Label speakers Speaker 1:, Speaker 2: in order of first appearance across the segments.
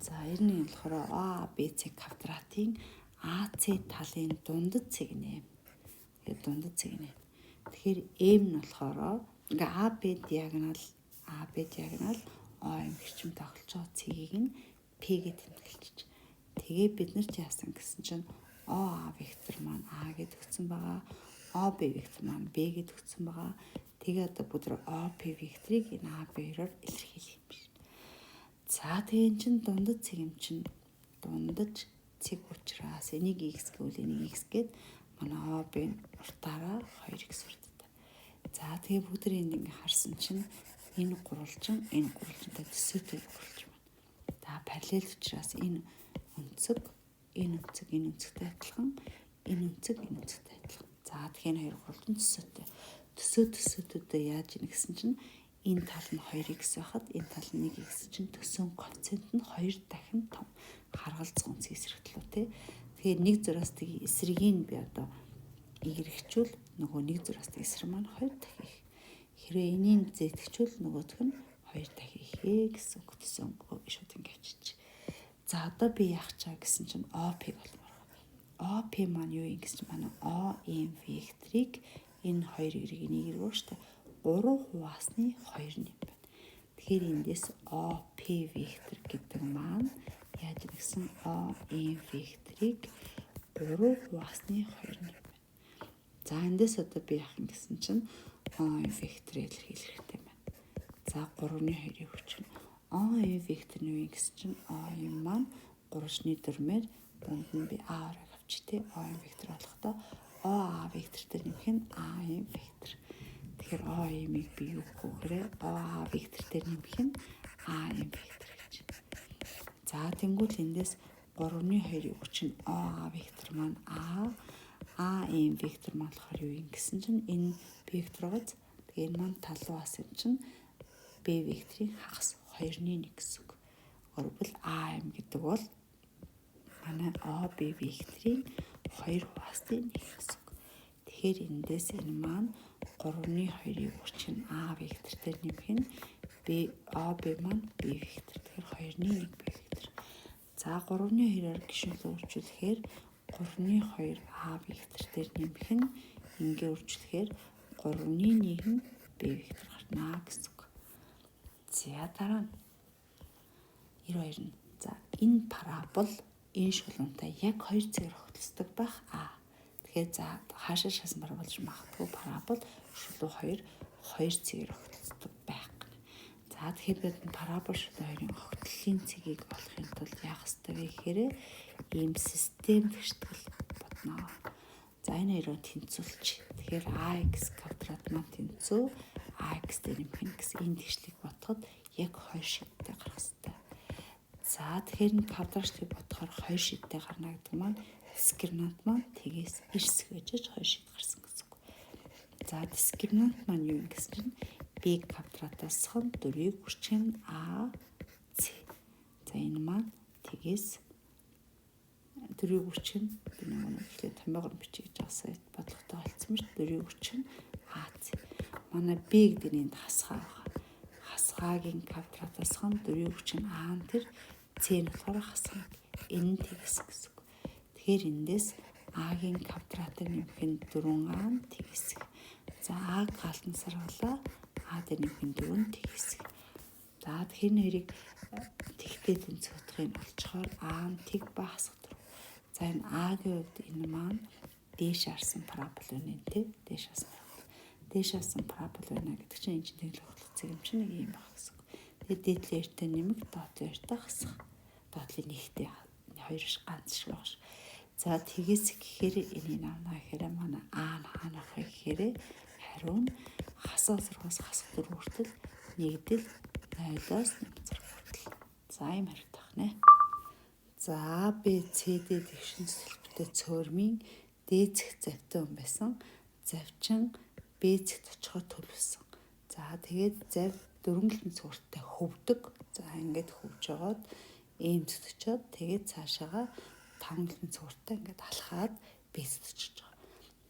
Speaker 1: За, 91 нь болохоор OABC квадратын AC талын дундад цэг нэ. Тэгээд дундад цэг нэ. Тэгэхээр M нь болохоор ингээ AB диагонал, AB диагонал OM хэрчим тоглож байгаа цэгийг нь P гэж тэмдэглэж. Тэгээ бид нар ч яасан гэсэн чинь OA вектор маань А гэж өгсөн байгаа. OB вектор маань B гэж өгсөн байгаа. Тэгээ одоо бид нар OP векторыг энэ AB хоёроор илэрхийлэх юм биш. За, тэгээ эн чинь дундад цэг юм чинь дундаж цэг учраас энийг x гэвэл энийг x гээд манай OB нь уртаараа 2x урттай. За, тэгээ бүгд энд ингээ харсан чинь энэ гурвалжин энэ гурвалжинтай төсөөтэй гурвалжин байна. За, параллел учраас энэ өнцөг, энэ өнцөг энэ өнцөгтэй адилхан, энэ өнцөг энэ өнцөгтэй адилхан. За, тэгэхээр энэ хоёр гурвалжин төсөөтэй. Төсөөтүүдээ яаж ийн гэсэн чинь энэ тал нь 2x байхад энэ тал нь 1x чинь төсөн коэффициент нь 2 дахин том харгалзах үнцгийн эсрэг төлөө тий. Тэгэхээр 1 зураас тгийн эсрэгийг би одоо y-хчүүл нөгөө 1 зураас тгийн эсрэг маань 2 дахин их. Хэрвээ энийг z-хчүүл нөгөөх нь 2 дахин их ээ гэсэн үг, төсөн шууд ингэ авчиж. За, одоо би яах чаа гэсэн чинь OP болмоор. OP маань юу юм гэсэн чинь манай OM векторыг энэ хоёр y нэг y шүү дээ. 3 хуваасны 2 нэм байна. Тэгэхээр эндээс OP вектор гэдэг маань яаж гэсэн OM векторыг 3 хуваасны 2 нэм байна. За, эндээс одоо би яах юм гэсэн чинь OM векторыг илэрхийлэх хэрэгтэй байна. За, 3-ны 2-ыг хүчин. OM вектор нь юу юм гэсэн чинь OM маань 3-ны дөрмээр дунд нь би A-ыг авчи тий. OM вектор болохдоо OA вектор дээр нэмэх нь AM вектор. Тэгэхээр OM-ыг би юу гэхээр OA вектор дээр нэмэх нь AM вектор гэж. За, тэнгуул эндээс 3-ны 2-ыг хүчин OA вектор маань A, AM вектор маань болохоор юу юм гэсэн чинь энэ вектор байгааз тэгээ энэ маань талуус юм чинь B векторын хагас 2-ны 1 гэсэн үг. Өөрөөр AM гэдэг бол манай OB векторын 2 хуваасны 1 гэсэн үг. Тэгэхээр эндээс энэ маань 3-ны 2-ыг хүчин А вектор дээр нэмэх нь B, OB маань B вектор. Тэгэхээр 2-ны 1 B вектор. За, 3-ны 2-оор гишүүнлөө үржүүлэхээр 3-ны 2 А вектор дээр нэмэх нь ингээ үржүүлэхээр 3-ны 1 нь B вектор гарна гэсэн үг. За, дараа нь 92 нь. За, энэ парабол энэ шулуунтай яг хоёр цэгээр огтлцдог байх А. Тэгэхээр за хаашаа шаасан парабол ч магадгүй, парабол шулуу хоёр хоёр цэгээр огтлцдог байх гэнэ. За, тэгэхээр бид парабол шулуу хоёрын огтлолын цэгийг олохын тулд яах ёстой вэ гэхээр ийм систем тэгштгэл бодно. За, энэ хоёроо тэнцвүүлч. Тэгэхээр ax квадрат маань тэнцүү ax дээр нэмэх нь гэсэн энэ тэгшлийг бодоход яг хоёр шидтэй гарах ёстой. За, тэгэхээр энэ квадратыг бодохоор хоёр шидтэй гарна гэдэг маань дискриминант маань тэгээс эрсэх байж хоёр шид гарсан гэсэн үг. За, дискриминант маань юу юм гэсэн чинь b квадратаас хон 4-ийг үрчин a c. За, энэ маань тэгээс 4-ийг үрчин би нэг эхлээд томьёогоор бичиж гэж байгаа сая бодлоготой болцсон шүү. 4-ийг үрчин a c. Манай b гэдэг нь энд хасгаа байгаа. Хасгаагийн квадратаас хон 4-ийг үрчин a нь тэр c нь болохоор хасгаа. Энэ нь тэгээс гэсэн үг. Тэгэхээр эндээс а-гийн квадратыг нэмэх нь 4а нь тэгээс. За, а гаалтан саргалаа, а дээр нэмэх нь 4 нь тэгээс. За, тэгэхээр нэрийг тэгтэй тэнцвэрх юм болчоор а нь тэг ба хасах 4. За, энэ а-гийн хувьд энэ маань дээш харсан парабол байна тий. Дээш харсан парабол. Дээш харсан парабол байна гэдэг чинь энэ чинь тэглэх цэг юм чинь нэг юм байх гэсэн үг. Тэгээд дээдлийн хоёртой нэмэх, доотлын хоёртой хасах. Доотлын нэгтэй хоёр ш ганц шиг байх ш. За, тэгээс гэхээр энийг авна гэхээр манай а нь хаана авах вэ гэхээр хариу нь хасаа 6-аас хасах 4 хүртэл нэгдэл 0-оос 1 хүртэл. За, ийм хариутай нэ. За, B C D тэгшин төлбөртэй цөөрмийн D зэх завтай хүн байсан. Завчин B зэгт очихоор төлөвлөсөн. За, тэгээд зав 4 гэлэн цөөртэй хөвдөг. За, ингээд хөвж жагаад ийм зэгт очиод тэгээд цаашаага 5 гэлэн цөөртэй ингээд алхаад B зэгт очиж байгаа.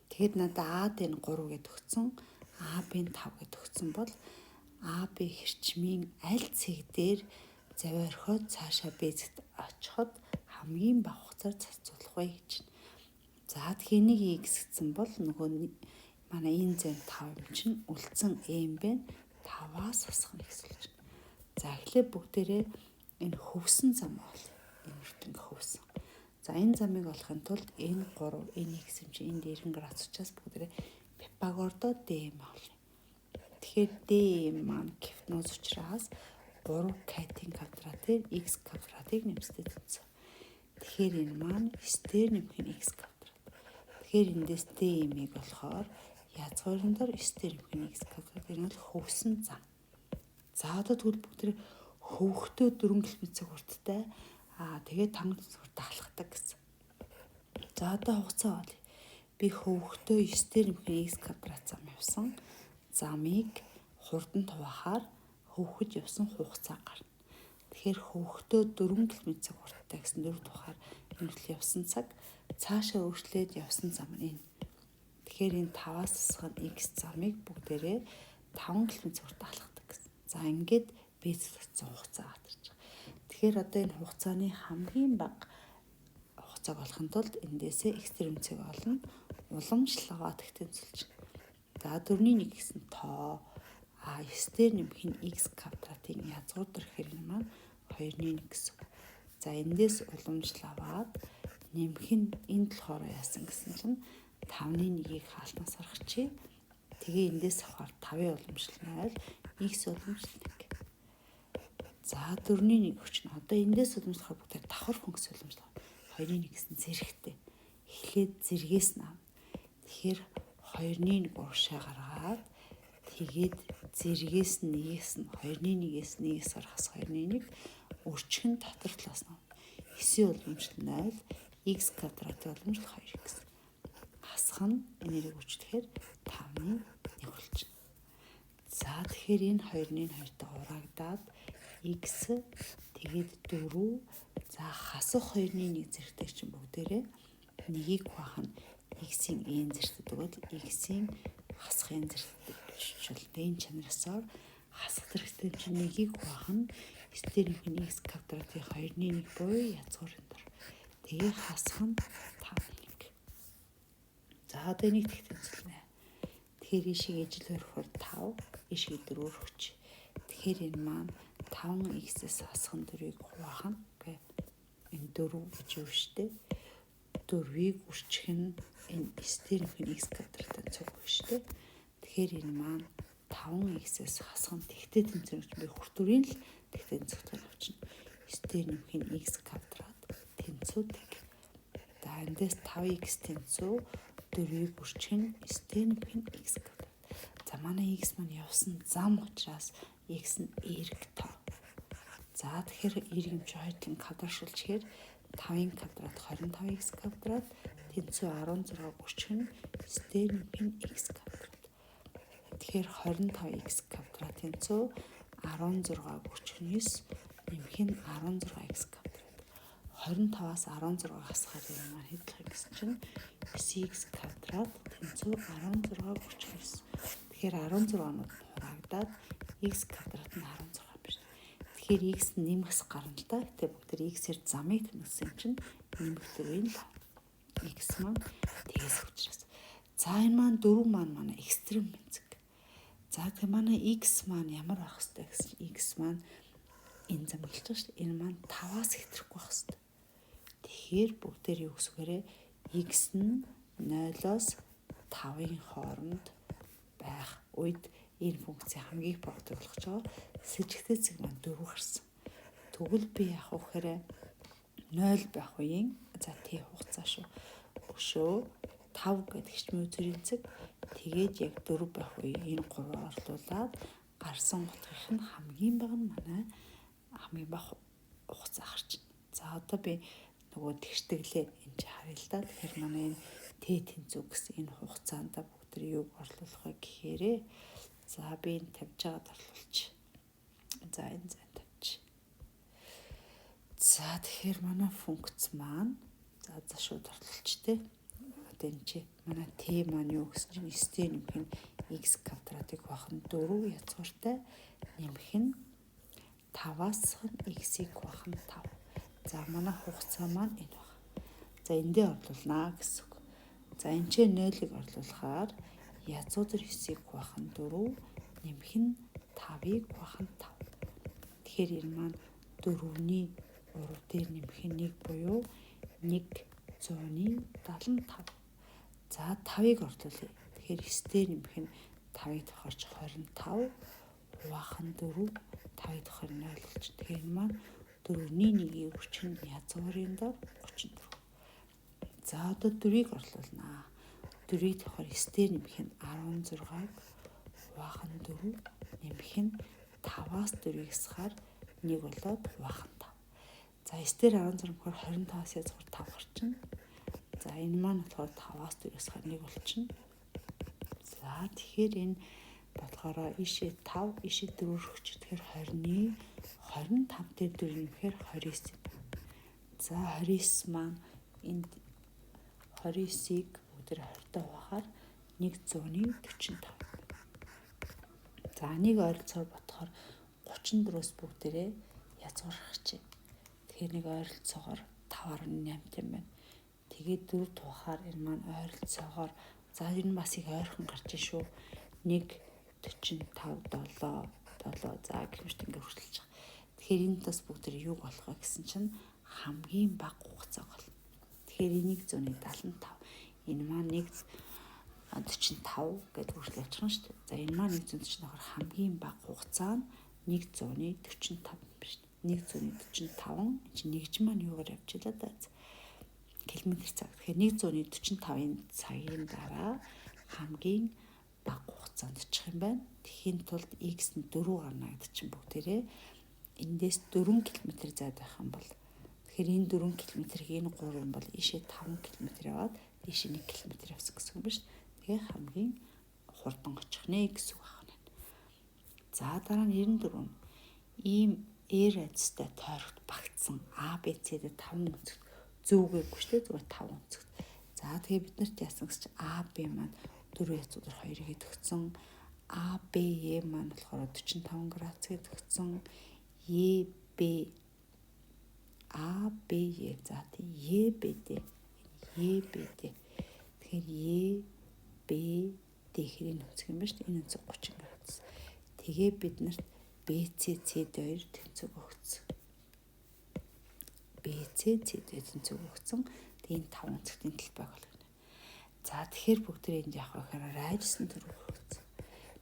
Speaker 1: Тэгэхэд надад А D нь 3 гэд өгсөн, А Б нь 5 гэд өгсөн бол А Б хэрчмийн аль цэг дээр Завиа орхиод цаашаа B-зэгт очиход хамгийн бага хугацаар зарцуулах вэ гэж. За тэгэхээр нэг x гэсэн бол нөгөө манай энэ зам 5 юм чинь үлдсэн m байна. 5-аас хасах нь x болж байна. За эхлээд бүгдээрээ энэ хөвсөн зам бол энэ хүртэл хөвсөн. За энэ замыг олохын тулд энэ 3, энэ x юм чинь энд 90 градус учраас бүгдээрээ Пифагордоо DM олно. Тэгэхээр DM маань гипноз учраас 3 катин квадратыг x квадратыг нэмстэй тэнцв. Тэгэхээр энэ маань 9 дээр нэмэх нь x квадрат. Тэгэхээр эндээс DM-ийг болохоор язгуурын дор 9 дээр нэмэх нь x квадрат. Энэ бол хөвсөн зам. За одоо тэгвэл бүгд хөвөхдөө 4 км цаг хурдтай тэгээд 5 км хурдтай алхдаг гэсэн. За одоо хугацаа бол би хөвөхдөө 9 дээр нэмэх нь x квадрат зам явсан. Замыг хурдан хуваахаар хөвөхөж явсан хугацаа гарна. Тэгэхээр хөвөхдөө 4 км цаг хурдтай гэсэн 4 тухаар энэ хүртэл явсан цаг цаашаа өөрчлөөд явсан зам нь энэ. Тэгэхээр энэ 5-аас хасах нь x замыг бүгдээрээ 5 км цаг хурдтай алхдаг гэсэн. За ингээд бийцлэгдсэн хугацаа гарч байгаа. Тэгэхээр одоо энэ хугацааны хамгийн бага хугацааг олохын тулд эндээсээ x тэрэмцэг олно. Уламжлал аваад тэнцвэлж. За 4-ний 1 гэсэн тоо 9 дээр нэмэх нь x квадратын язгуур дор хэрэг маань 2-ны 1 гэсэн. За эндээс уламжлал аваад нэмэх нь энд болохоор яасан гэсэн чинь 5-ны 1-ийг хаалтнаас гаргачих. Тэгээ эндээс авахар 5-ын уламжлал 0, x уламжлал 1. За 4-ний 1 өчнө. Одоо эндээс уламжлахаар бүгд давхар функц уламжлах. 2-ны 1 гэсэн зэрэгтэй. Эхлээд зэргээс нь авна. Тэгэхээр 2-ны 1 урагшаа гаргаад тэгээд зэргээс нь 1-ээс нь 2-ны 1-ээс 1-ээс гаргахаас 2-ны 1 өрчих нь дотор талаас нь 9-ийн уламжлал 0, x квадратын уламжлал 2x. Хасах нь энэрийг үрчлэхээр 5-ны 1 болчихно. За тэгэхээр энэ 2-ны 2-тойгоо хураагдаад x тэгээд 4 за хасах 2-ны 1 зэрэгтэй чинь бүгдээрээ нэгийг хуваах нь x-ийн n зэрэгтэй өгөөд x-ийн хасах n зэрэгтэй болчихвол энэ чанараасаар хасах зэрэгтэй чинь нэгийг хуваах нь 9 дээр нэмэх нь x квадратын 2-ны 1 буюу язгуурын дор. Тэгээ хасах нь 5-1. За одоо энийг тэгтэн тэнцвэлнэ. Тэгэхээр ийшээ ижил өрхөөр 5, ийшээ 4 өргөч. Тэгэхээр энэ маань 5x-ээс хасах нь 4-ийг хуваах нь үгүй энэ 4 гэж юу штэ. 4-ийг үрчих нь энэ 9 дээр нэмэх нь x квадраттай цуг штэ. Тэгэхээр энэ маань 5x-ээс хасах нь тэгтээ тэнцвэр гэж би хүртүрийн л тэгтээ тэнцвэртэй авчна. 9 дээр нэмэх нь x квадрат тэнцүү тэг. За эндээс 5x тэнцүү 4-ийг үрчих нь 9 дээр нэмэх нь x квадрат. За манай x маань явсан зам учраас x нь эерэг тоо. За тэгэхээр эерэг юм чи хоёр талын квадрат шилжихээр 5-ын квадрат 25x квадрат тэнцүү 16 үрчих нь 9 дээр нэмэх нь x квадрат. Тэгэхээр 25x квадрат тэнцүү 16 үрчих нь 9 нэмэх нь 16x квадрат. 25-аас 16 хасахаар юм маань хэд болох гэсэн чинь 9x квадрат тэнцүү 16 үрчих 9. Тэгэхээр 16-нууд нь хураагдаад x квадрат нь 16 биш. Тэгэхээр x нэмэхс гарна л да. Гэтэ бүгд x-ээр замыг тэмдэглэсэн юм чинь нэмэх 4-ийн л x маань тэгээс учраас. За энэ маань 4 маань манай экстрем бэнцэг. За тэгэхээр манай x маань ямар байх хэвтэй гэсэн чинь x маань энэ зам гэлж байгаа шүү дээ. Энэ маань 5-аас хэтрахгүй байх хэвтэй. Тэгэхээр бүгдээр юу гэсвэрээ x нь 0-оос 5-ын хооронд байх үед энэ функцийн хамгийн их багтыг болгож байгаа сэжигтэй цэг маань 4 гарсан. Тэгвэл би яах вэ гэхээр 0 байх үеийн за тий хугацаа шүү. Өшөө 5 гэдэг хичмээ үзүүрийн цэг тэгээд яг 4 байх үеийн энэ 3 орлуулад гарсан утгын нь хамгийн бага нь манай хамгийн бага хугацаа гарчна. За одоо би нөгөө тэгштэглээ энэ чи харъя л да. Тэгэхээр манай энэ Т тэнцүү гэсэн энэ хугацаанд бүгд тэр юуг орлуулах вэ гэхээрээ за би энэ тавьж байгаад орлуулчих. За энэ зэн тавьчих. За тэгэхээр манай функц маань за шууд орлуулчих те. Одоо энэ чи манай Т маань юу гэсэн чинь 9 дээр нэмэх нь x квадратыг хуваах нь 4 язгууртай нэмэх нь 5-аас x-ийг хуваах нь 5. За манай хугацаа маань энэ баг. За эндээ орлуулнаа гэсэн үг. За энэ ч 0-ыг орлуулахаар язгуур 9-ийг хуваах нь 4, нэмэх нь 5-ыг хуваах нь 5. Тэгэхээр энэ маань 4-ний 3 дээр нэмэх нь 1 буюу 175. За 5-ыг орлуулъя. Тэгэхээр 9 дээр нэмэх нь 5-ыг давхарч 25 хуваах нь 4, 5-ыг давхар 0 болчих. Тэгэхээр энэ маань 4-ний 1-ийн үрчин язгуурын дор 34. За одоо 4-ийг орлуулнаа. 4-ийг давхар 9 дээр нэмэх нь 16-г хуваах нь 4, нэмэх нь 5-аас 4-ийг хасахаар 1 болоод хуваах нь 5. За 9 дээр 16 болохоор 25-аас язгуур 5 гарчна. За энэ маань болохоор 5-аас 4-ийг хасахаар 1 болчихно. За тэгэхээр энэ болохоор ийшээ 5, ийшээ 4 өргөч. Тэгэхээр 20-ны 25 дээр 4 нэмэхээр 29 юм. За 29 маань энд 29-ийг бүгд 20-той хуваахаар 145. За нэг ойролцоогоор бодохоор 34-өөс бүгдээрээ язгуурах чинь. Тэгэхээр нэг ойролцоогоор 5.8 юм байна. Тэгээд 4 туухаар энэ маань ойролцоогоор за энэ бас их ойрхон гарч шүү. 1 45 7 7 за гэх мэт ингээ хүртэлж байгаа. Тэгэхээр энэ бас бүгдээр юуг болох вэ гэсэн чинь хамгийн бага хугацааг болно. Тэгэхээр энийг 175. Энэ маань 145 гэдээ хүртэл явчихна шүү дээ. За энэ маань 145-аар хамгийн бага хугацаа нь 145 юм биш. 145 энэ чинь нэгж маань юугаар явж илаа да. Километр цаг. Тэгэхээр 145-ын цагийн дараа хамгийн бага хугацаанд очих юм байна. Тэхийн тулд x нь 4 гарна гэдэг чинь бүгдээрээ эндээс 4 км зайд байх юм бол тэгэхээр энэ 4 км-ийг энэ 3 юм бол ийшээ 5 км яваад ийшээ 1 км явсан гэсэн юм биш. Тэгээ хамгийн хурдан очих нэ гэсэн үг байна. За дараа нь 94. Ийм R радиустай тойрогт багтсан А, Б, С дээр 5 өнцөгт зүүгээгүй шүү дээ. Зүгээр 5 өнцөгт. За тэгээ бид нарт яасан гэсэн чинь А, Б маань 4 язгуур 2-ыг төгссөн. А, Б, Е маань болохоор 45 градус гэж төгссөн. Е, Б, А, Б, Е. За тий Е, Б, Д. Е, Б, Д. Тэгэхээр Е, Б, Д гэхээр энэ өнцөг юм ба шүү дээ. Энэ өнцөг 30 градус. Тэгээ бид нарт Б, С, С, Д хоёр тэнцвэг өгсөн. Б, С, С, Д тэнцвэг өгсөн. Тэгээ энэ 5 өнцөгтийн талбайг олгоно. За тэгэхээр бүгдээ энд явах гэхээр радиусын төрөг өгсөн.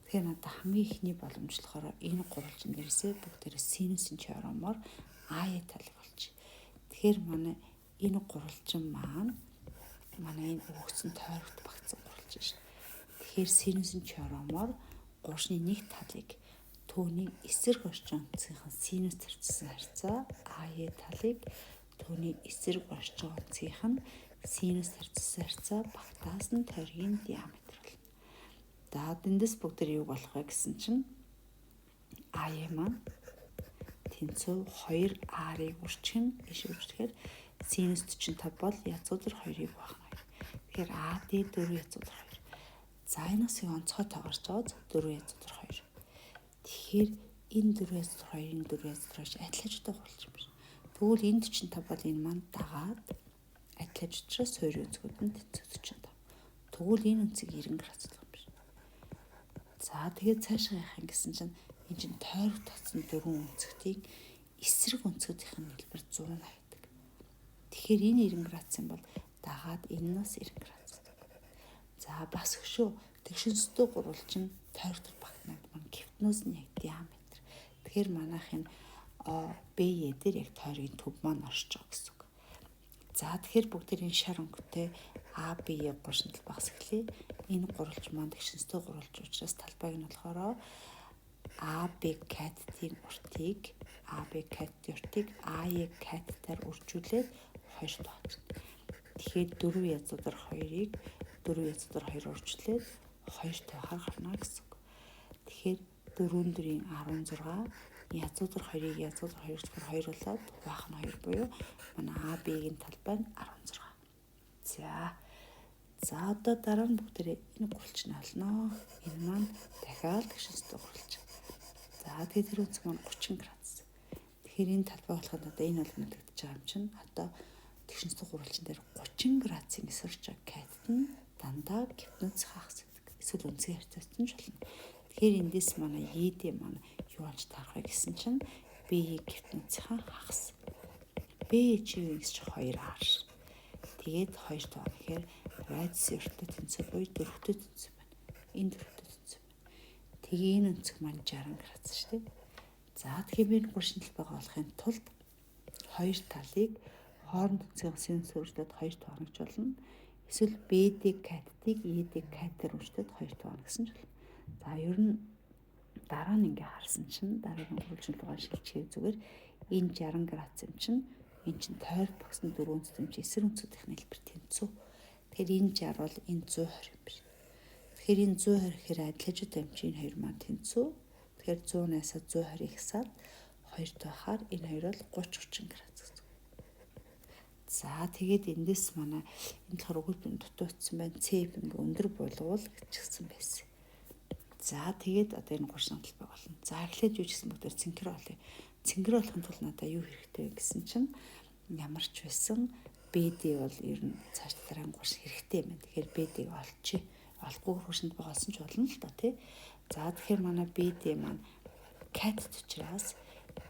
Speaker 1: Тэгэхээр надад хамгийн ихний боломж болохоор энэ гурвалжин дээрээсээ бүгдээрээ синусын теоремоор А-ийн талыг олчих. Тэгэхээр манай энэ гурвалжин маань манай энэ өгсөн тойрогт багтсан гурвалжин шүү. Тэгэхээр синусын теоремоор гурвалжны нэг талыг түүний эсрэг орчин өнцгийнх нь синус харьцсан харьцаа, А-ийн талыг түүний эсрэг орчин өнцгийнх нь синус харьцсан харьцаа багтаас нь тойргийн диаметр болно. За эндээс бүгд юу болох вэ гэсэн чинь А маань тэнцүү 2R-ыг үрчих нь иш үрчихээр синус 45 бол язгуур 2-ыг баах. Тэгэхээр AD 4 язгуур 2. За энэс их онцгой тоо гарч байгаа 4 язгуур 2. Тэгэхээр энэ 4 язгуур 2, энэ 4 язгуур 2 адил хажуутай гурвалж юм байна. Тэгвэл энэ 45 бол энэ маань дагаад адил хажуу учраас суурь өнцгүүд нь тэнцүү 45. Тэгвэл энэ өнцөг 90 градус болох юм байна. За тэгээд цаашаа яах юм гэсэн чинь энэ чинь тойрог татсан дөрвөн өнцгтийг эсрэг өнцгүүдийнх нь нийлбэр 180 гэдэг. Тэгэхээр энэ 90 градус юм бол дагаад энэ нас 90 градус. За бас хөшөө тэгшинсдөө гурвалжин тойрогт багтнаад маань гифтнөөс нь яг диаметр. Тэгэхээр манайх энэ О Б Е дээр яг тойргийн төв маань оршиж байгаа гэсэн үг. За тэгэхээр бүгд энэ шар өнгөтэй А Б Е гурван талбай эхлэе. Энэ гурвалж маань тэгшинсдөө гурвалж учраас талбайг нь болохоор А Б катетийн уртыг А Б катетийн уртыг А Е катетаар үржүүлээд 2 тооцно. Тэгэхээр 4 язгуур 2-ыг 4 язгуур 2 үржлээд 2 тавихаар гарна гэсэн үг. Тэгэхээр 4 4-ийн 16 язгуур 2-ыг язгуур 2 гэхээр 2 болоод хуваах нь 2 буюу манай А Б-ийн талбай нь 16. За. За одоо дараа нь бүгдээрээ энэ гурвалжин олно. Энэ маань дахиад тэгшинстэй гурвалжин. За тэгээд тэр өнцөг маань 30 градус. Тэгэхээр энэ талбай болоход одоо энэ бол мэдэгдэж байгаа юм чинь одоо тэгшинцэг гурвалжин дээр 30 градусын эсэрч байгаа катет нь дандаа гипноз хагас гэдэг. Эсвэл өнцгийн харьцаач нь болно. Тэгэхээр эндээс манай ED маань юу болж таарах вэ гэсэн чинь BE гипноцийн хагас. B чи юу гэж 2R. Тэгээд 2 тоо. Тэгэхээр радиус өртөө тэнцүү буюу 4-тэй тэнцүү байна. Энэ 4-тэй тэнцүү байна. Тэгээ энэ өнцөг маань 60 градус шүү дээ. За тэгэхээр би энэ гурван талбайгаа олохын тулд хоёр талыг хооронд өнцгийн синус өөрчлөлт 2 тооногч болно. Эсвэл BD катетыг ED катетээр өөрчлөлт 2 тоон гэсэн ч болно. За ер нь дараа нь ингээ харсан чинь дараагийн гурвалжин руугаа шилжчихээ зүгээр энэ 60 градус юм чинь энэ чинь тойр багсан дөрвөн өнцөг юм чи эсрэг өнцгийнх нь хэлбэр тэнцүү. Тэгэхээр энэ 60 бол энэ 120 юм биш. Тэгэхээр энэ 120 гэхээр адилхажууд юм чи энэ хоёр маань тэнцүү. Тэгэхээр 100-аас 120 ихсаад 2 тоохоор энэ хоёр бол 30 30 градус гэсэн. За тэгээд эндээс манай энэ болохоор өгүүлбэр дутуутсан байна. C ингээ өндөр булгуул гэжсэн байсан. За тэгээд одоо энэ гурван талбай болно. За эхлээд юу ч гэсэн бүгдээр цэнхэр олъё. Цэнхэр болохын тулд надаа юу хэрэгтэй вэ гэсэн чинь ямар ч байсан BD бол ер нь цааш дараа гурш хэрэгтэй юм байна. Тэгэхээр BD-г олчих. Олохгүй гуршинд боолсон ч болно л доо тий. За тэгэхээр манай BD маань катет учраас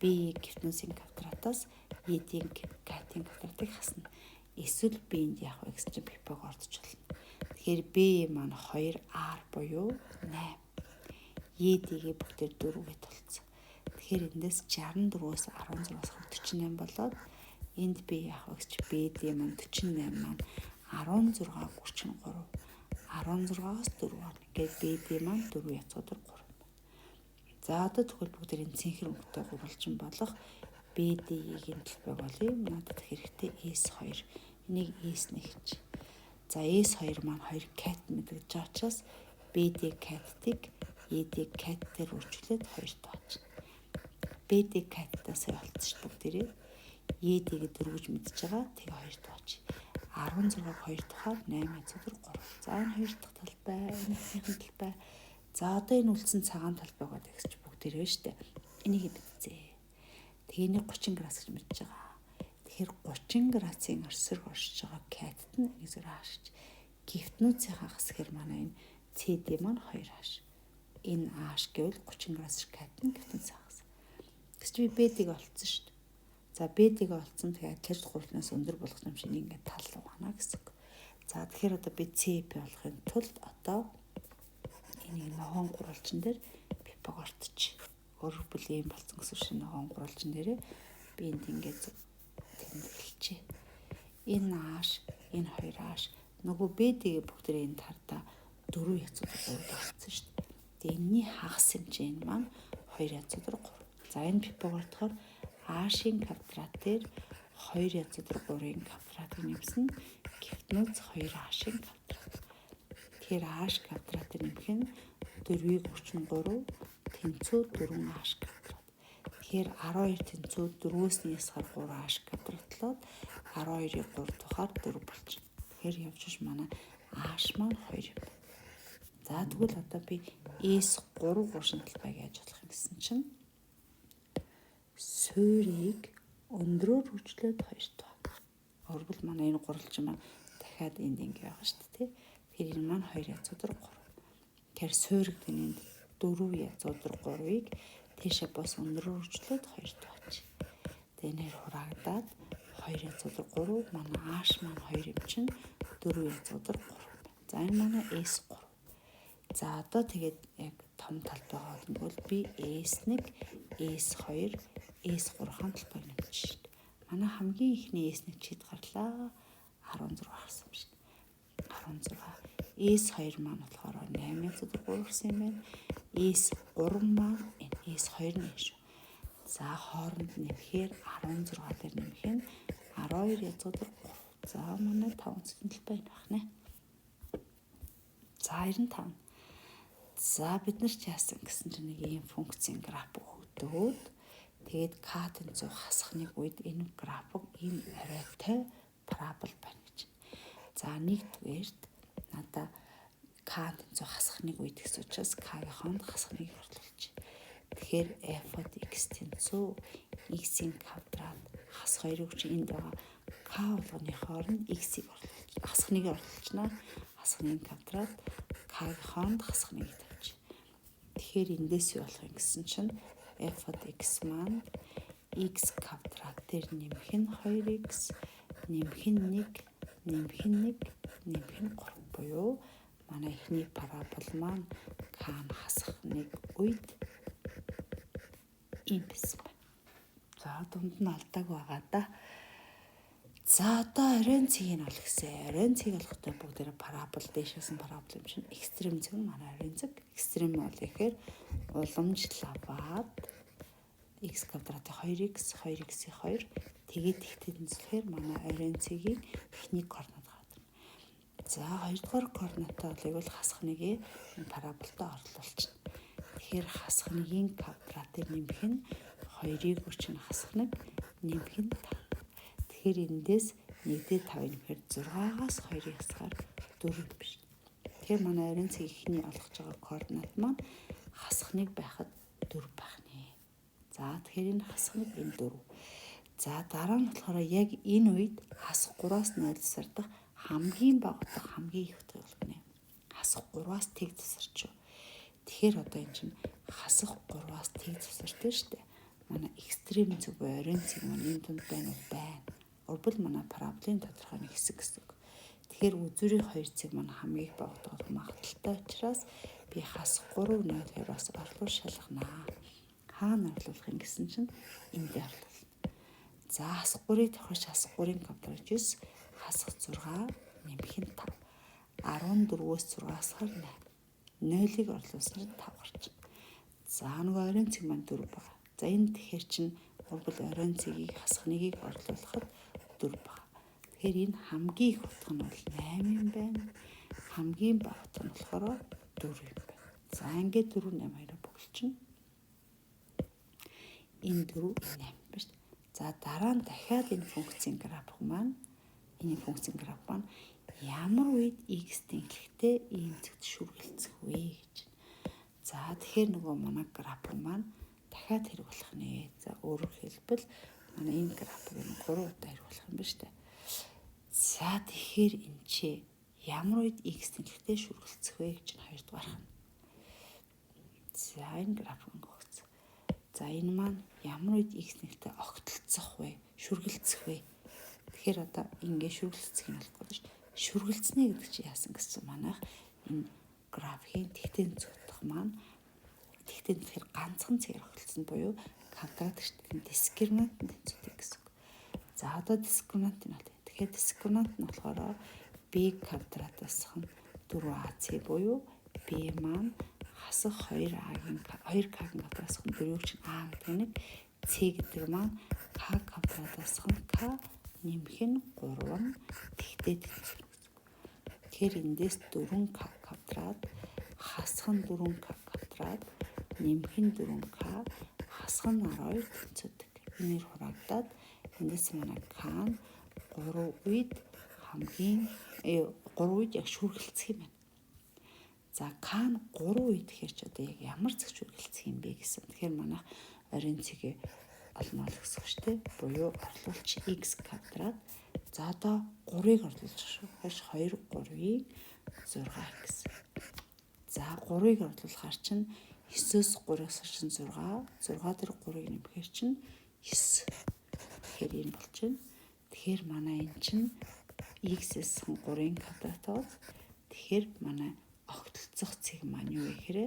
Speaker 1: B гипносын квадратаас ED-ийн катийн квадратыг хасна. Эсвэл B-нд яах вэ гэсэн чинь пипог ордож болно. Тэгэхээр B маань 2R буюу 8. ED-гээ бүгдээр 4-гээ тулцсан. Тэгэхээр эндээс 64-өөс 16-аас 48 болоод энд би яах вэ гэж BD маань 48 маань 16 33 16-аас 4 орно. Ингээд BD маань 4 язгуур 3 байна. За одоо тэгвэл бүгд энэ цэнхэр өнгөтэй гурвалжин болох BD-ийн талбайг олъё. Надад хэрэгтэй S2. Энийг S1 гэж. За S2 маань 2 кат мэдгэж байгаа учраас BD катетыг ED катетээр өөрчлөөд 2 тооч. BD катетаас олцсон шүү бүгдээрээ. ED-г дөрвөж мэдж байгаа. Тэгээ 2 тооч. 16-г 2 дахаар 8 язгуур 3. За энэ хоёр дахь талбай, энэ эхнийхэн талбай. За одоо энэ үлдсэн цагаан талбайгаа тэгсч бүгдээрээ шүү дээ. Энийг мэдцээ. Тэгээ энийг 30 градус гэж мэдж байгаа. Тэгэхээр 30 градусын орсрог оршиж байгаа катет нь нэг зэрэг хаашиж. Гифтнүүцийн хагас гэхэр манай энэ CD маань 2 хааш. Энэ ааш гэвэл 30 градус катет нь гифтнүүцийн хагас. Гэвч би BD-г олцсон шүү дээ. За BD-г олцсон. Тэгээ адилхан гурвалнаас өндөр болгох юм шиг ингээд тал угаана гэсэн үг. За тэгэхээр одоо би CP болохын тулд одоо энийг ногоон гурвалжин дээр пипог ортчих. Өөрөөр хэлбэл ийм болсон гэсэн шиг ногоон гурвалжин дээрээ би энд ингээд тэмдэглэжээ. Энэ ааш, энэ хоёр ааш, нөгөө BD-г бүгдээ энэ тардаа 4 язгуур 3 болсон шүү дээ. Тэгээ энэний хагас хэмжээ энэ маань 2 язгуур 3. За энэ пипог ортохоор аашийн квадрат дээр 2 язгуур 3-ын квадратыг нэмсэн гифтнүүц 2 аашийн квадрат. Тэгэхээр ааш квадратыг нэмэх нь 4-ийг 33 тэнцүү 4 ааш квадрат. Тэгэхээр 12 тэнцүү 4-өөс нь ясгаар 3 ааш квадратлоод 12-ыг 3 тухаар 4 болчихно. Тэгэхээр явж ш манай ааш маань 2 юм. За тэгвэл одоо би S3 гурван талбайг яаж болох юм гэсэн чинь суурийг өндрөөр хөгжлөөд 2 тоо. Өөрөлд манай энэ гурвалжин маань дахиад энд ингэ байгаа шүү дээ. Тэгэхээр энэ маань 2 язгуур 3. Тэгэхээр суурь гэдэг нь энд 4 язгуур 3-ыг тийшээ бос өндрөөр хөгжлөөд 2 тооч. Тэгээ энэ хураагдаад 2 язгуур 3 манай ааш маань 2 юм чинь 4 язгуур 3. За энэ манай S3. За одоо тэгээд яг том талбайгаа олногүй би S1, S2, S3 талбайг нэмчих шээ. Манай хамгийн ихний S1 чид гарлаа 16 гарсан юм шиг. 16. S2 маань болохоор 8.3 гарсан юм байна. S3 маань энэ S2 нь шүү. За хооронд нэмэхээр 16 дээр нэмэх нь 12 язгуур 3. За манай 5 өнцгийн талбай энэ байна. За 95. За бид нар ч яасан гэсэн чинь нэг ийм функцийн граф өгдөөд тэгээд к тэнцүү хасах нэг үед энэ график ийм оройтой парабол байна гэж. За нэгдүгээрт надаа к тэнцүү хасах нэг үед гэсэн учраас к-ийн хонд хасах нэг орлуулчих. Тэгэхээр f от x тэнцүү x-ийн квадрат хасах 2-ыг чинь энд байгаа k болгоны хооронд x-ийг орлуулж хасах 1-ийг орлуулчихна. Хасах 1 квадрат k-ийн хооронд хасах 1-ийг тавьчих. Тэгэхээр эндээс юу болох юм гэсэн чинь f од x маань x квадрат дээр нэмэх нь 2x нэмэх нь 1 нэмэх нь 1 нэмэх нь 3 буюу манай эхний парабол маань k нь хасах 1 үед ийм байсан байна. За дунд нь алдааг байгаа да. За одоо оройн цэгийг олох гэсэн. Оройн цэг олохдоо бүгдээрээ парабол дээшээсэн парабол юм чинь экстрем цэг нь манай оройн цэг. Экстрем бол ихээр уламжлал аваад x квадратын 2x 2x-ийн 2 тэгээд ихтэй тэнцвэхээр манай оройн цэгийн эхний координат гараад ирнэ. За хоёрдугаар координатаа бол хасах нэгээ параболтой орлуулчихна. Тэгэхээр хасах нэгийн квадратыг нэмэх нь 2-ыг өчнө хасах 1 нэмэх нь 5. Тэгэхээр эндээс 1-д 5-ыг нэмэхээр 6-аас 2-ыг хасахаар 4 биш. Тэгэхээр манай оройн цэг эхний олгож байгаа координат маань хасах 1 байхад 4 байх нэ. За тэгэхээр энэ хасах 1 энэ 4. За дараа нь болохоор яг энэ үед хасах 3-аас 0 засардах хамгийн бага утга хамгийн их утгыг олгоно. Хасах 3-аас тэг засарч. Тэгэхээр одоо энэ чинь хасах 3-аас тэг засартай шүү дээ. Манай экстрем зүг буюу оройн цэг маань энэ тунд байна уу? Байна. Өөрбөл манай параболын тодорхой нэг хэсэг гэсэн үг. Тэгэхээр үзүүрийн хоёр цэг маань хамгийн их бага утга болох магадлалтай учраас би хасах 3 0 2-аас орлуул шалганаа. Хаана орлуулах юм гэсэн чинь энд орлуулна. За хасах 3-ыг тохирч хасах 3-ын квадрат 9 хасах 6 нэмэх нь 5. 14-өөс 6 хасахаар 8. 0-ыг орлуулсан чинь 5 гарч. За нөгөө оройн цэг маань 4 байгаа. За энэ тэгэхээр чинь урбал оройн цэгийг хасах 1-ийг орлуулахад 4 байгаа. Тэгэхээр энэ хамгийн их утга нь бол 8 юм байна. Хамгийн бага утга нь болохоор 4 юм байна. За ингээд 4 8 2-оор бөглөчнө. Энэ 4 энэ 8 байна шүү дээ. За дараа нь дахиад энэ функцийн график маань ямар үед x тэнхлэгтэй ийм зэгт шүргэлцэх вэ гэж. За тэгэхээр нөгөө манай график маань дахиад хэрэг болох нэ. За өөрөөр хэлбэл манай энэ график нь 3 удаа хэрэг болох юм ба штэ. За тэгэхээр энэ чи ямар үед x тэнхлэгтэй шүргэлцэх вэ гэж нь хоёрдугаарх нь. За энэ график өнгөгцөн. За энэ маань ямар үед x тэнхлэгтэй огтлцох вэ? Шүргэлцэх вэ? Тэгэхээр одоо ингэ шүргэлцэх юм болохгүй шүү дээ. Шүргэлцнэ гэдэг чинь яасан гэсэн манайх энэ графикийн тэгтэн зүйдэх маань тэгтэн тэгэхээр ганцхан цэгээр огтлцсон буюу квадрат гэртэн дискриминант тэнцвэртэй гэсэн үг. За одоо дискриминант нь бол тэгэхээр дискриминант нь болохоор b квадратаас хан 4ac буюу b маань хасах 2a-гийн 2k-гийн квадратаас хан 4-ийг чинь a гэдэг нэг c гэдэг маань k квадратаас хан k нэмэх нь 3 нь тэгтээ тэнцвэр гэсэн үг. Тэгэхээр эндээс 4k квадрат хасах нь 4k квадрат нэмэх нь 4k хасах нь 12 тэнцвэрдэг. Энээр хураагдаад эндээс манай k нь 3 үед хамгийн 3 үед яг шүргэлцэх юм байна. За к нь 3 үед гэхэр ч одоо яг ямар зэг шүргэлцэх юм бэ гэсэн. Тэгэхээр манайх оройн цэгээ олно л гэсэн үг шүү дээ. Буюу орлуулч x квадрат. За одоо 3-ыг орлуулчих шүү. 2 3-ыг 6x. За 3-ыг орлуулахаар чинь 9-өөс 3-аас чинь 6, 6 дээр 3-ыг нэмэхээр чинь 9. Тэгэхээр энэ болчихно. Тэгэхээр манай энэ чинь x-ээс 3-ын квадрат бол тэгэхээр манай огтлцох цэг маань юу вэ гэхээр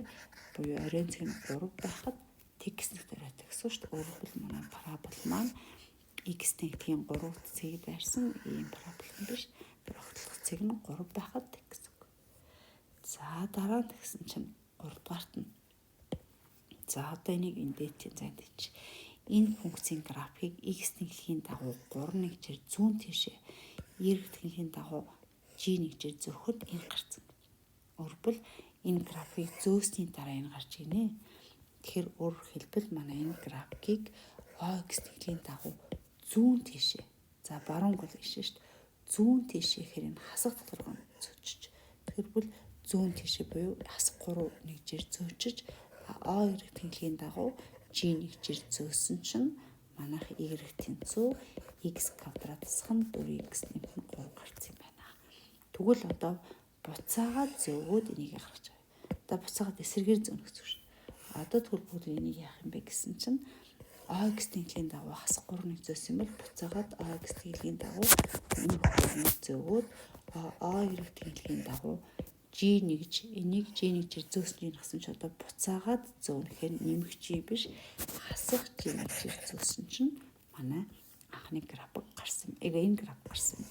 Speaker 1: буюу оройн цэг нь 3 байхад тэг гэснэгт оройтой гэсэн шүү дээ. Өөрөөр хэлбэл манай парабол маань x тэнхтгийн 3 цэгийг байрсан ийм парабол юм биш. Тэр огтлох цэг нь 3 байхад тэг гэсэн үг. За дараа нь тэгсэн чинь 3 дугаарт нь. За одоо энийг эндээ зайн тийч. Энэ функцийн графикийг x тэнхлэгийн дагуу 3 нэгжээр зүүн тийшээ y тэнхлэгийн дагуу g нэгжээр зөөхөд энэ гарцсан гэж. Өөрөлдвөл энэ графикийг зөөсний дараа энэ гарч ирнэ. Тэгэхээр өөрөөр хэлбэл манай энэ графикийг OX тэнхлэгийн дагуу зүүн тийшээ. За баруун гол ийшээ шүү дээ. Зүүн тийшээ гэхээр энэ хасах тал руу зөөчөж. Тэгэхээр зүүн тийшээ буюу хасах 3 нэгжээр зөөчөж OY тэнхлэгийн дагуу G нэгжээр зөөсөн чинь Манайх y тэнцүү x квадрат хасах нь 4x нэмэх нь 3 гарсан юм байна. Тэгвэл одоо буцаагаад зөөгөөд энийг гаргаж байгаа. Одоо буцаагаад эсрэгээр зөөнө гэсэн үг шүү. Одоо тэгвэл бүгд энийг яах юм бэ гэсэн чинь OX тэнхлийн дагуу хасах 3-ыг зөөсөн юм бол буцаагаад OX тэнхлийн дагуу өмнөх 3-ыг зөөгөөд OY тэнхлийн дагуу G нэгж энийг G нэгжээр зөөсөн чинь хасан чи одоо буцаагаад зөөнөхээр нэмэх G биш хасах G нэгжээр зөөсөн чинь манай анхны график гарсан. Эгэ энэ график гарсан.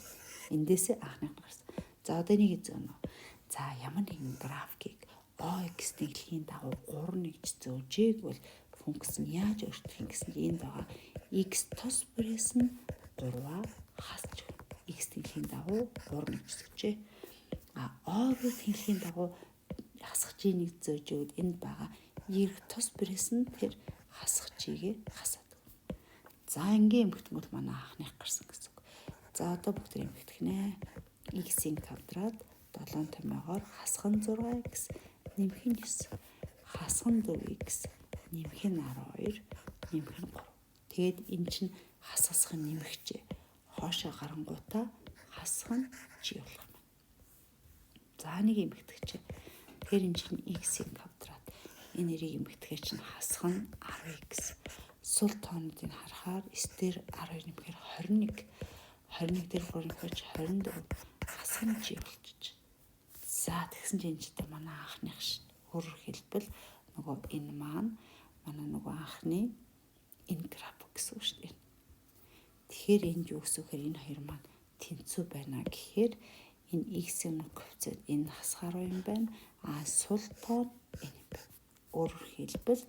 Speaker 1: Эндээсээ анхных нь гарсан. За одоо энийг зөөнө. За ямар нэгэн графикийг OX тэнхлийн дагуу 3 нэгж зөөжээг бол функц нь яаж өөрчлөх юм гэсэн чинь энд байгаа x тус бүрээс нь 3-аа хасч x тэнхлийн дагуу 3 нэгж зөөжээ. А O тэнхлийн дагуу хасах G-нийг зөөж өгөөд энд байгаа Y тус бүрээс нь тэр хасах G-гээ хасаад өгнө. За ингийн эмхтэн бол манай анхных гарсан гэсэн үг. За одоо бүгд эмхтэх нэ. X-ийн квадрат 7 томьёогоор хасах нь 6x нэмэх нь 9, хасах нь 4x нэмэх нь 12 нэмэх нь 3. Тэгээд эн чинь хасгасах нь нэмэгчээ. Хоошоо гарангуудаа хасах нь G болох юм. За нэг эмхтгэж. Тэгэхээр энэ чинь x-ийн квадрат. Энэ нэрийг эмхтгэж чинь хасах нь 10x. Сул тоонуудыг харахаар 9 дээр 12 нэмэхээр 21. 21 дээр 3 нэмэхээр 24. Хасах нь G болчих. За тэгсэн чинь энэ чинь манай анхных шин. Өөрөөр хэлбэл нөгөө энэ маань манай нөгөө анхны энэ график гэсэн үг шүү дээ. Тэгэхээр энд юу гэсэн үгээр энэ хоёр маань тэнцүү байна гэхээр энэ x-ийн коэффициент энэ хасах 10 юм байна. А сул тоо энэ юм байна. Өөрөөр хэлбэл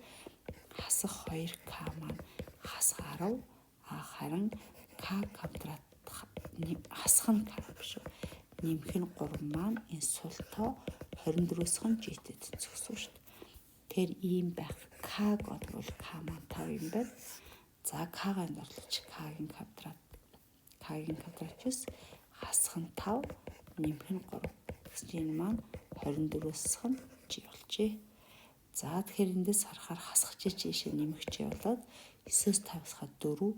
Speaker 1: хасах 2k маань хасах 10, а харин k квадрат хасах нь k биш үү. Нэмэх нь 3 маань энэ сул тоо 24-өөс нь g-тэй тэнцэх гэсэн шүү дээ. Тэгэхээр ийм байх k-г бол k маань 5 юм байна. За k-га энд орлооч k-гийн квадрат k-гийн квадрат 9 хасах нь 5 нэмэх нь 3. Тэгсэн чинь энэ маань 24-өөс нь g болжээ. За тэгэхээр эндээс харахаар хасах чи ийшээ нэмэх чи болоод 9-өөс 5 хасахад 4,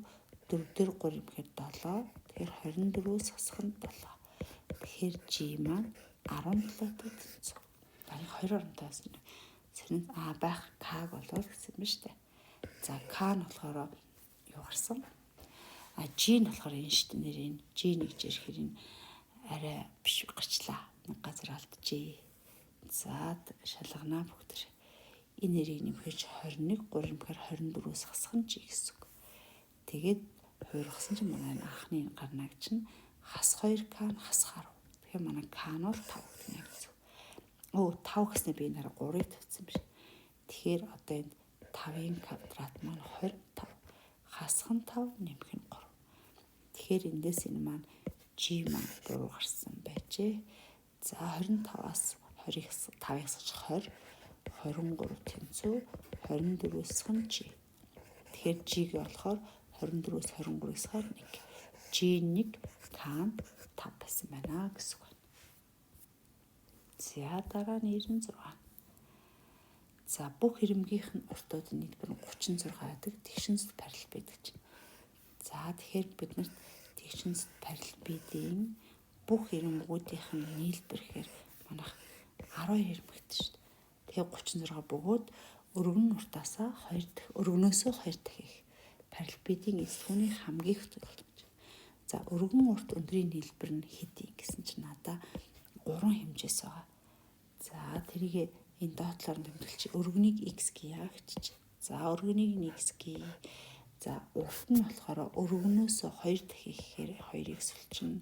Speaker 1: 4 дээр 3 нэмэхээр 7. Тэгэхээр 24-өөс хасах нь 7. Тэгэхээр g маань 17-той тэнцүү. За 20.5-аас сэрэн а байх к-г болвол гэсэн юм шүү дээ. За к нь болохоор юу гарсан? А g нь болохоор энэ шүү дээ нэр энэ g нэг жирэхэр энэ арай биш гарчлаа. Нэг газар алджээ. За шалганаа бүгд. Энэ нэрийг нэмэхэж 21 3 нэмэхээр 24-өөс хасах нь G гэсэн үг. Тэгээд хувиргасан чинь манай анхны гарнаг чинь хас 2К нь хас 10. Тэгэхээр манай К нь бол 5 гэдэг нь гэсэн үг. Өө 5 гэснээр би энэ хараа 3-ыг тавьсан биш. Тэгэхээр одоо энд 5-ын квадрат маань 25. Хасах нь 5 нэмэх нь 3. Тэгэхээр эндээс энэ маань G маань буруу гарсан байжээ. За 25-аас 20-ыг 5-ыг хасаж 20 23 тэнцүү 24-өөс нь G. Тэгэхээр G-г болохоор 24-өөс 23-ыг хасахаар 1. G1 К нь 5 байсан байна гэсэн үг байна. За дараа нь 96. За бүх ирэмгийнх нь уртууд нийлбэр нь 36 байдаг. Тэгшин зүт параллелипед гэж. За тэгэхээр бид нарт тэгшин зүт параллелипедийн бүх ирэмгүүдийнх нь нийлбэр гэхээр манайх 12 ирмэгтэй шүү дээ. Тэгээ 36 бөгөөд өргөн уртаасаа 2 дахь өргөнөөсөө 2 дахь их параллелипедийн эзлэхүүний хамгийн их төлөвлөж. За өргөн урт өндрийн нийлбэр нь хэд юм гэсэн чинь надаа 3 хэмжээс байгаа. За тэрийг энэ доотлоор нь тэмдэглэж өргөнийг x гийа гэж. За өргөнийг нь x гий. За урт нь болохоор өргөнөөсөө 2 дахь ихээр 2-ыг сулчна.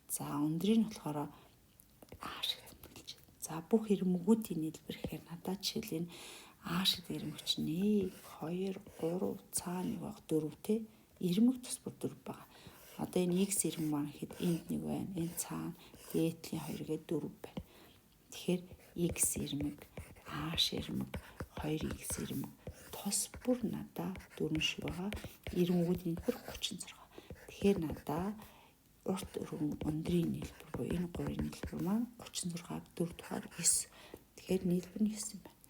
Speaker 1: За өндрийг нь болохоор а шиг тэмдэглэж. За бүх ирмэгүүдийн нийлбэр гэхээр надад жишээл энэ а шиг ирмэг чинь 1 2 3 цаа нэг баг 4 те ирмэг тус бүр 4 байгаа. Одоо энэ x ирмэг маань гэхэд энд нэг байна. Энэ цаана дээдлийн 2 гээд 4 байна. Тэгэхээр x ирмэг, а ирмэг, 2x ирмэг тус бүр надаа 4 шиг байгаа. Ирмэгүүдийн нийлбэр 36. Тэгэхээр надаа урт өргөн өндрийн нийлбэр буюу энэ гурвын нийлбэр маань 36 4 дугаар 9. Тэгэхээр нийлбэр нь 9 юм байна.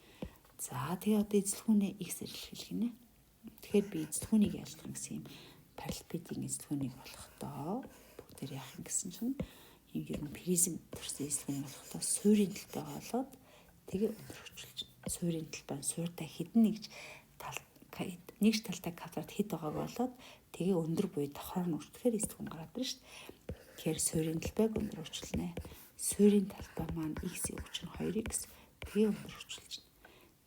Speaker 1: За тэгээ одоо эзлэхүүнээ x илэрхийлэх нэ. Тэгэхээр би эзлэхүүнийг ялгах гэсэн юм параллелепедийн эзлэхүүнийг олохдоо бүгдээр яах юм гэсэн чинь юм ер нь призм төрсөн эзлэхүүнийг олохдоо суурийн талбайгаа олоод тэгээ өндөр хөрчүүлж. Суурийн талбай нь сууртай хэдэн нэгж тал нэгж талтай квадрат хэд байгааг болоод тэгээ өндөр буюу давхраар нь үртгэхээр эзлэхүүн гараад ирнэ шүү дээ. Тэгэхээр суурийн талбайг өндөр хөрчүүлнэ. Суурийн талбай маань x-ийн өгч нь 2x тэгээ өндөр хөрчүүлж.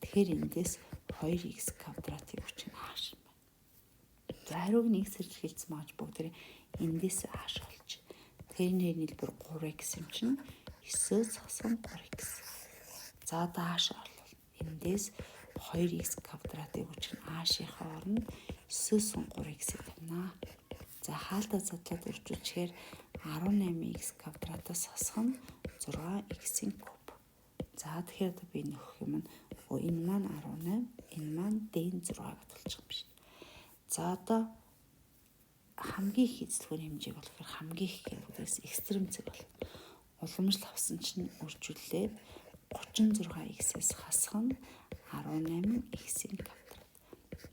Speaker 1: Тэгэхээр эндээс 2x квадратыг өгч нь ааш юм байна. За хариуг нь x хэрэглэсэн мааж бүгд эндээс ааш олж. Тэгэхээр энэ нийлбэр 3x юм чинь 9-өөс хасах 3x. За дааш олвол эндээс 2x квадратыг өгч нь аашийнхаа оронд 9-өөс 3x-ийг тавина. За хаалтаа задлаад үржүүлчихээр 18x квадратаас хасах нь 6x-ийн куб. За тэгэхээр одоо би нөхөх юм нь энэ маань 18, энэ маань d-н 6 гэж болчих юм биш. За одоо хамгийн их эзлэхүүний хэмжээг болохоор хамгийн их гэдгээс экстрем цэг болно. Уламжлал авсан чинь үржүүлээд 36x-ээс хасах нь 18x-ийн квадрат.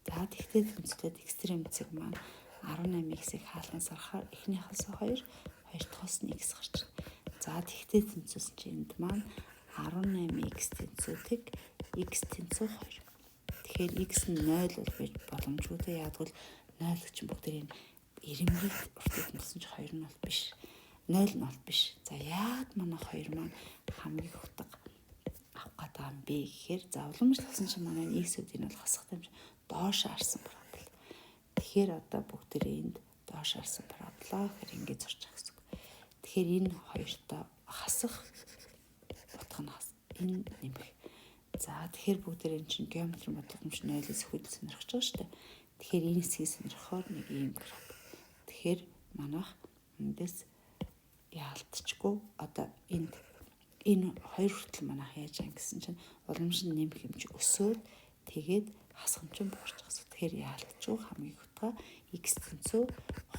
Speaker 1: За тэгтээ тэнцвэлээд экстрем цэг маань 18x-ийг хаалнаас сарахаар эхнийхээс 2, хоёр дахьаас нь x гарч байна. За тэгтээ тэнцвэлсэн чинь энд маань 18x тэнцүү тэг x тэнцүү 2. Тэгэхээр x нь 0 бол байж боломжгүй те. Яг бол 0 чинь бүгд энэ ирэмгийг уртыг тэнцсэн чинь 2 нь бол биш. 0 нь бол биш. За яагаад манай 2 маань хамгийн их утга авах гээд байгаа юм бэ гэхээр за уламжлалсан чинь манай x-үүдийг нь бол хасахтай юм шиг доош харсан парабол. Тэгэхээр одоо бүгдээрээ энд доош харсан параболаа гэхээр ингэж зурж байгаа гэсэн үг. Тэгэхээр энэ хоёртой хасах утга нь хас энэ нэмэх. За тэгэхээр бүгдээрээ энэ чинь геометрийн бодлого юм чинь 0-ээс хөдөл сонирхож байгаа шүү дээ. Тэгэхээр энэ хэсгийг сонирхохоор нэг ийм граф. Тэгэхээр манайх эндээс яалтчгүй одоо энд энэ хоёр хүртэл манайх яаж ан гэсэн чинь уламж нь нэмэх юм чи өсөөд тэгээд хасах юм чинь буурч байгаа. Тэгэхээр яалтчгүй хамгийн их утга x тэнцүү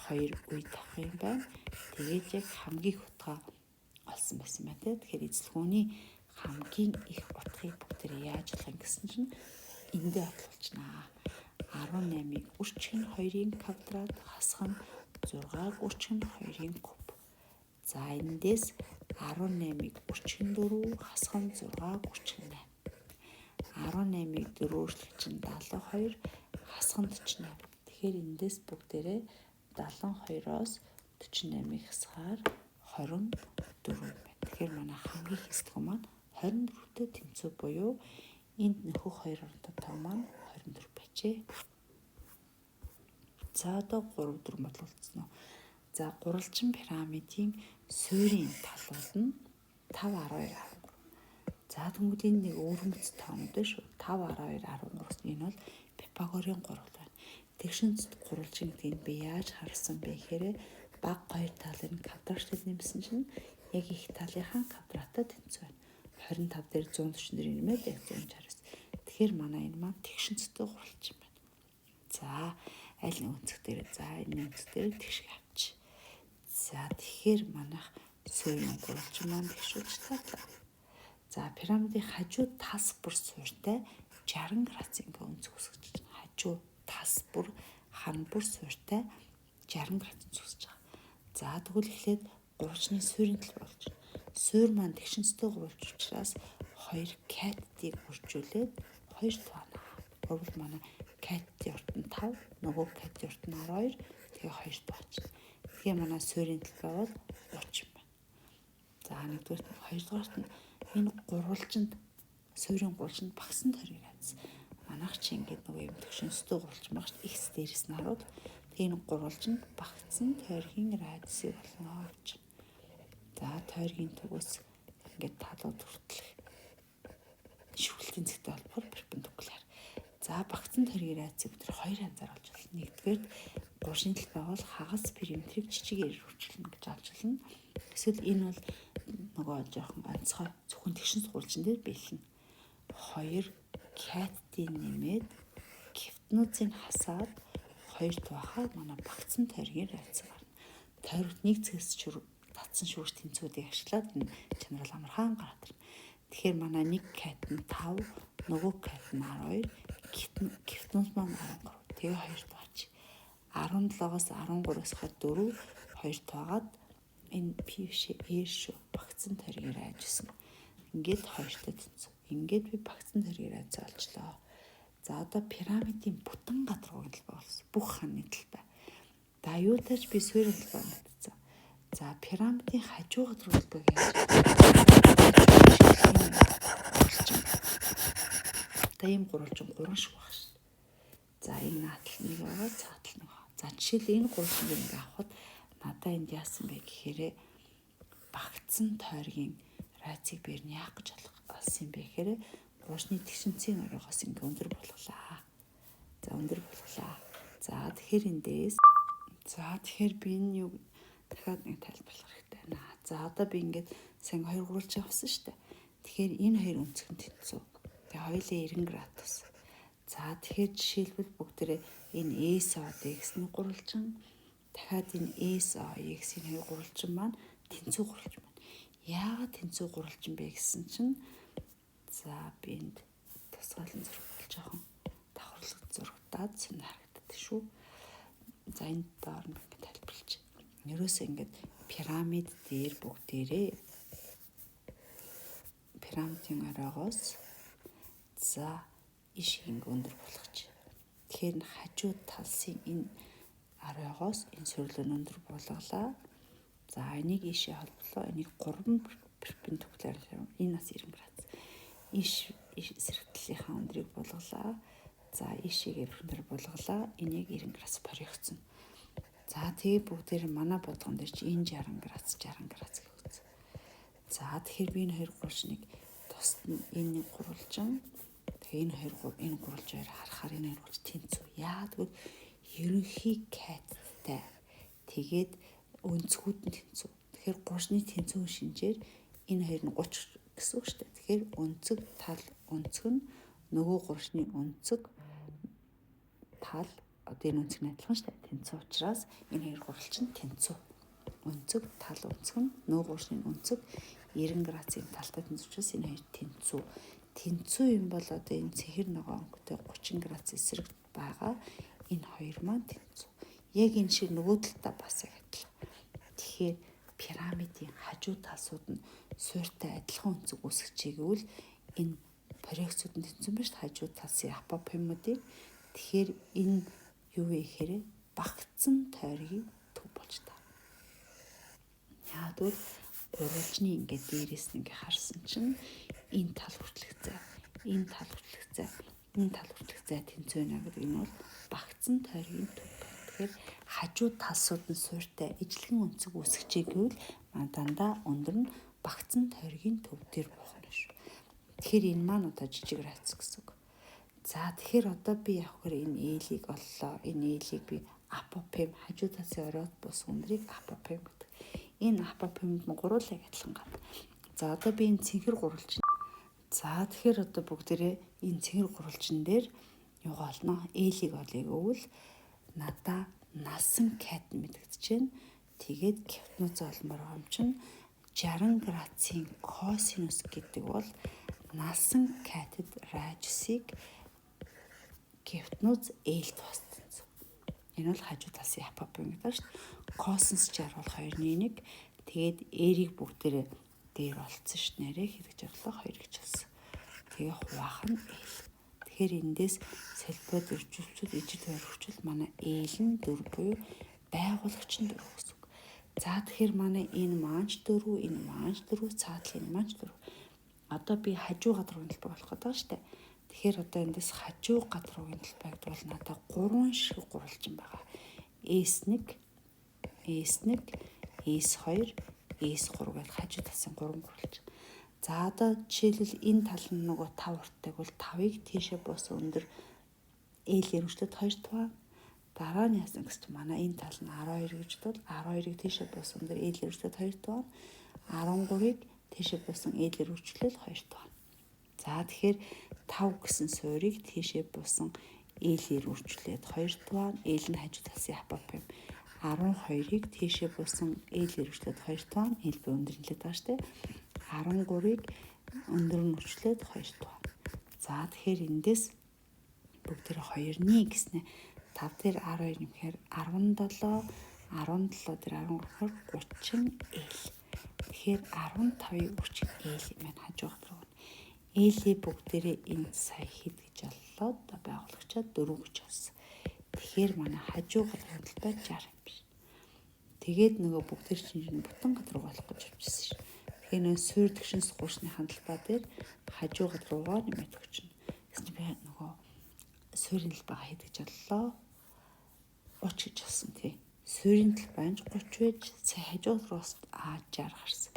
Speaker 1: 2 үе тавих юм байна. Тэгээд яг хамгийн их утга олсон байсан байна те. Тэгэхээр эзлэхүүний хамгийн их утгыг бүгдээрээ яаж олох юм гэсэн чинь эндээ бодлуулчихнаа. 18-ыг үрчих нь 2-ын квадрат хасах нь 6-аг үрчих нь 2-ын куб. За эндээс 18-ыг үрчих нь 4 хасах нь 6-аг үрчих нь 8. 18-ыг 4 үрчлэх чинь 72 хасах нь 48. Тэгэхээр эндээс бүгдээрээ 72-оос 48-ыг хасахаар 24 юм байна. Тэгэхээр манай хамгийн их эзлэхүүн маань 24-тэй тэнцүү буюу энд нөхөх 2 оронтой тоо маань 24 байжээ. За одоо 3 4 бодлолцсон уу. За гурвалжин пирамидын суурийн талууд нь 5 12 13. За тэгвэл энэ нэг өвөрмөц тоонууд байна шүү. 5 12 13 гэсэн энэ бол Пифагорын гурвал байна. Тэгшин гурвалжин гэдгийг би яаж харсан бэ гэхээр баг хоёр талыг нь квадраттай нэмсэн чинь яг их талынхаа квадраттай тэнцүү байна. 25 дээр 144 нэмээд яг 169. Тэгэхээр манай энэ маань тэгшин цэтэй гурвалжин байна. За аль нэг өнцөг дээр за энэ өнцөг дээр тэгшиг авч. За тэгэхээр манайх суурийн гурвалжин маань тэгшүүлж татлаа. За пирамидын хажуу тас бүр суурьтай 60 градус ингээ өнцөг үүсгэж байна. Хажуу тас бүр хан бүр суурьтай 60 градус өнцөг үүсгэж байгаа. За тэгвэл эхлээд гурвалжны суурийн талбай болж байна. Суур маань тэгшинцтэй гурвалж учраас 2 катетыг үржүүлээд 2 туана. Гурвал манай катетийн урт нь 5, нөгөө катетийн урт нь 12, тэгээ 2 туаач. Тэгэхээр манай суурийн талбай бол 30 юм байна. За нэгдүгээрт нь хоёрдугаарт нь энэ гурвалжинд суурийн гурвалжинд багсан тойргийг хадсан. Манайх чи ингээд нөгөө юм тэгшинцтэй гурвалжин баг шүү. X дээрээс нь харуул. Тэгээ энэ гурвалжинд багцсан тойргийн радиусыг олно гэж. За тойргийн түгээс ингээд талууд хүртэл шүглэлтийн зэгтэй холбохоор перпендикуляр. За багцсан тойргийн радиусыг бид хоёр янзаар олж болно. Нэгдүгээр гурвалжны талбай бол хагас периметрийг жижигээр үржүүлнэ гэж олж болно. Эсвэл энэ бол нөгөө жоохон онцгой зөвхөн тэгшин гурвалжин дээр биелнэ. 2 катетийн нэмээд гипотенузыг хасаад 2 туахаар манай багцсан тойргийн радиус гарна. Тойрогт нэг цэгс татсан шүүрч тэнцвүүдийг ашиглаад энэ чанарал амархан гараад ирнэ. Тэгэхээр манай нэг кат нь 5, нөгөө кат нь 12, гипотенуз маань 13. Тэгээ 2 таач. 17-оос 13-аас 4 2 таагаад энэ P биш R шүү. Багцсан тойргийг айжсэн. Ингээд 2-той тэнцв. Ингээд би багцсан тойргийг айцаа олчлоо. За одоо пирамидын бүтэн гадаргуугийн талбай болсон. Бүх ханны талбай. За юутайч би суурин талбай мэдсэн. За пирамидын хажуу гадаргуу талбайг яаж Одоо ийм гурвалжин гурван шиг баг шин. За энэ наатал нэг байгаа, цаатал нэг байгаа. За жишээл энэ гурвалжиныг ингээ авахад надаа энд яасан бэ гэхээр багцсан тойргийн рацийг би ер нь яах гэж олсон юм бэ гэхээр гуушны тэгшинцийн оройгоос ингээ өндөр болголаа. За өндөр болголаа. За тэгэхээр эндээс за тэгэхээр би энэ юу дахиад нэг тайлбарлах хэрэгтэй байна. За одоо би ингээд сайн хоёр гурвалжин авсан шүү дээ. Тэгэхээр энэ хоёр өнцөг нь тэнцүү. Тэгээ хоёулаа 90 градус. За тэгэхээр жишээлбэл бүгдээрээ энэ SO D-ний гурвалжин дахиад энэ SO X-ийн хоёр гурвалжин маань тэнцүү гурвалжин байна. Яагаад тэнцүү гурвалжин бэ гэсэн чинь за би энд тусгаалan зураг бол жоохон давхарлаг зурагтаад сонь харагддаг шүү. За энэ доор нь ингэ тайлбарлаж. Ерөөсөө ингээд пирамид дээр бүгдээрээ пирамидын оройгоос за иш ингэ өндөр болгоч. Тэгэхээр хажуу талсын энэ оройгоос энэ суйрлаа өндөр болголаа. За энийг ийшээ холболоо. Энийг 3 перпендикуляр энэ бас 90 градус. Иш эсрэг талынхаа өндрийг булгалаа. За ийшээгээ перпендикуляр булгалаа. Энийг 90 градус проекцсон. За тэгээ бүгдээр манай бодгон дээр чи энэ 60 градус 60 градус гэх. За тэгэхээр би энэ хоёр гурвалжныг тусад нь энэ нэг гурвалжин тэгээ энэ хоёр энэ гурвалжин хоёр харахаар энэ хоёр гурвалж тэнцүү. Яа тэгвэл ерөнхий катеттай тэгээд өнцгүүд нь тэнцүү. Тэгэхээр гурвалжны тэнцүү шинжээр энэ хоёр нь 30 гэсэн үг шүү дээ. Тэгэхээр өнцөг тал өнцөг нь нөгөө гурвалжны өнцөг тал одоо энэ өнцөг нь адилхан шүү дээ. Тэнцүү учраас энэ хоёр гурвалж нь тэнцүү. Өнцөг тал өнцөг нь нөгөө гурвалжны өнцөг 90 градусын талтай тэнцүү учраас энэ хоёр тэнцүү. Тэнцүү юм бол одоо энэ цэхэр ногоон өнгөтэй 30 градус эсрэг байгаа энэ хоёр маань тэнцүү. Яг энэ шиг нөгөө талдаа бас яг адилхан. Тэгэхээр пирамидын хажуу талсууд нь суурьтай адилхан өнцөг үүсгэж гэвэл энэ проекцууд нь тэнцүү байна шүү дээ. Хажуу талсын апопемуудыг. Тэгэхээр энэ юу вэ гэхээр багцсан тойргийн төв болж таа. Яа тэгвэл гурвалжны ингээд дээрээс нь ингээ харсан чинь энэ тал хүртэлх зай, энэ тал хүртэлх зай, энэ тал хүртэлх зай тэнцүү байна гэдэг энэ бол багцсан тойргийн төв. Тэгэхээр хажуу талсууд нь суурьтай ижлэгэн өнцөг үүсгэжээ гэвэл дандаа өндөр нь багцсан тойргийн төв дээр буух нь шүү. Тэгэхээр энэ маань одоо жижиг рац гэсэн үг. За тэгэхээр одоо би яг хөр энэ ээлийг оллоо. Энэ ээлийг би апопем хажуу талын оройд бус өндрийг апопем гэдэг. Энэ апопемд нь гуруулыг адилхан гарна. За одоо би энэ цэнхэр гурвалжин. За тэгэхээр одоо бүгдээрээ энэ цэнхэр гурвалжин дээр юугаа олно? Ээлийг олъё гэвэл надаа налсан кат мэдэгдэж байна. Тэгээд гипотенуза олмоор байгаа юм чинь 60 градусын косинус гэдэг бол налсан катет радиусыг гипотенуз L туссан. Энэ бол хажуу талын апопем гэдэг шүү дээ. Косинус 60 бол 2-ны 1. Тэгээд R-ийг бүгдээрээ дээр олцсон шүү нэрээ хэрэгж орлоо 2 гэж болсон. Тэгээ хуваах нь L. Тэгэхээр эндээс салбарт өрчүүлчихвэл ижил өргөчл манай L нь 4 буюу байгуулагч нь 4 гэсэн үг. За тэгэхээр манай энэ маанч 4, энэ маанч 4, цаатлын энэ маанч 4. Одоо би хажуу гадруугийн талбай болох гэдэг шүү дээ. Тэгэхээр одоо эндээс хажуу гадруугийн талбай гэдэг бол надад 3 шиг гурвалжин байгаа. S1, S1, S2, S3 гэж хажуу талын 3 гурвалжин. За одоо жишээлбэл энэ тал нь нөгөө 5 урттай бол 5-ыг тийшээ буусан өндөр L өргөжлөд 2 туваа. Дараа нь яасан гэсэн чинь манай энэ тал нь 12 гэж бол 12-ыг тийшээ буусан өндөр L өргөжлөд 2 туваа. 13-ыг тийшээ буусан L өргөжлөл 2 туваа. За тэгэхээр 5 гэсэн суурийг тийшээ буусан L-ээр үржүүлээд 2 туваа. L нь хажуу талын апопем. 12-ыг тийшээ буусан L-ээр үржүүлээд 2 туваа. L би өндөр нэлээд байгаа шүү дээ. 13-ыг өндөр нь үржүүлээд 2 туваа. За тэгэхээр эндээс бүгд тэр 2-ны гэснэ 5 дээр 12 нэмэхээр 17, 17 дээр 13 гэхээр 30 L. Тэгэхээр 15-ыг үрчиг L юм байна хажуу гадар. L-ийг бүгдээрээ энэ сая хэд гэж оллоо. Байгуулагчаа 4 гэж олсон. Тэгэхээр манай хажуу гадрын талбай 60 юм биш. Тэгээд нөгөө бүгдээр чинь бүтэн гадар руу олох гэж явчихсан шин. Тэгэхээр нөгөө суурь тэгшин сгуурсныхаа талбай дээр хажуу гадар руугаа нэмээд өгчнө. Гэсэн чинь би нөгөө суурийн талбайгаа хэд гэж оллоо? 30 гэж олсон тий. Суурийн талбай нь 30 байж сая хажуу руу А 60 гарсан.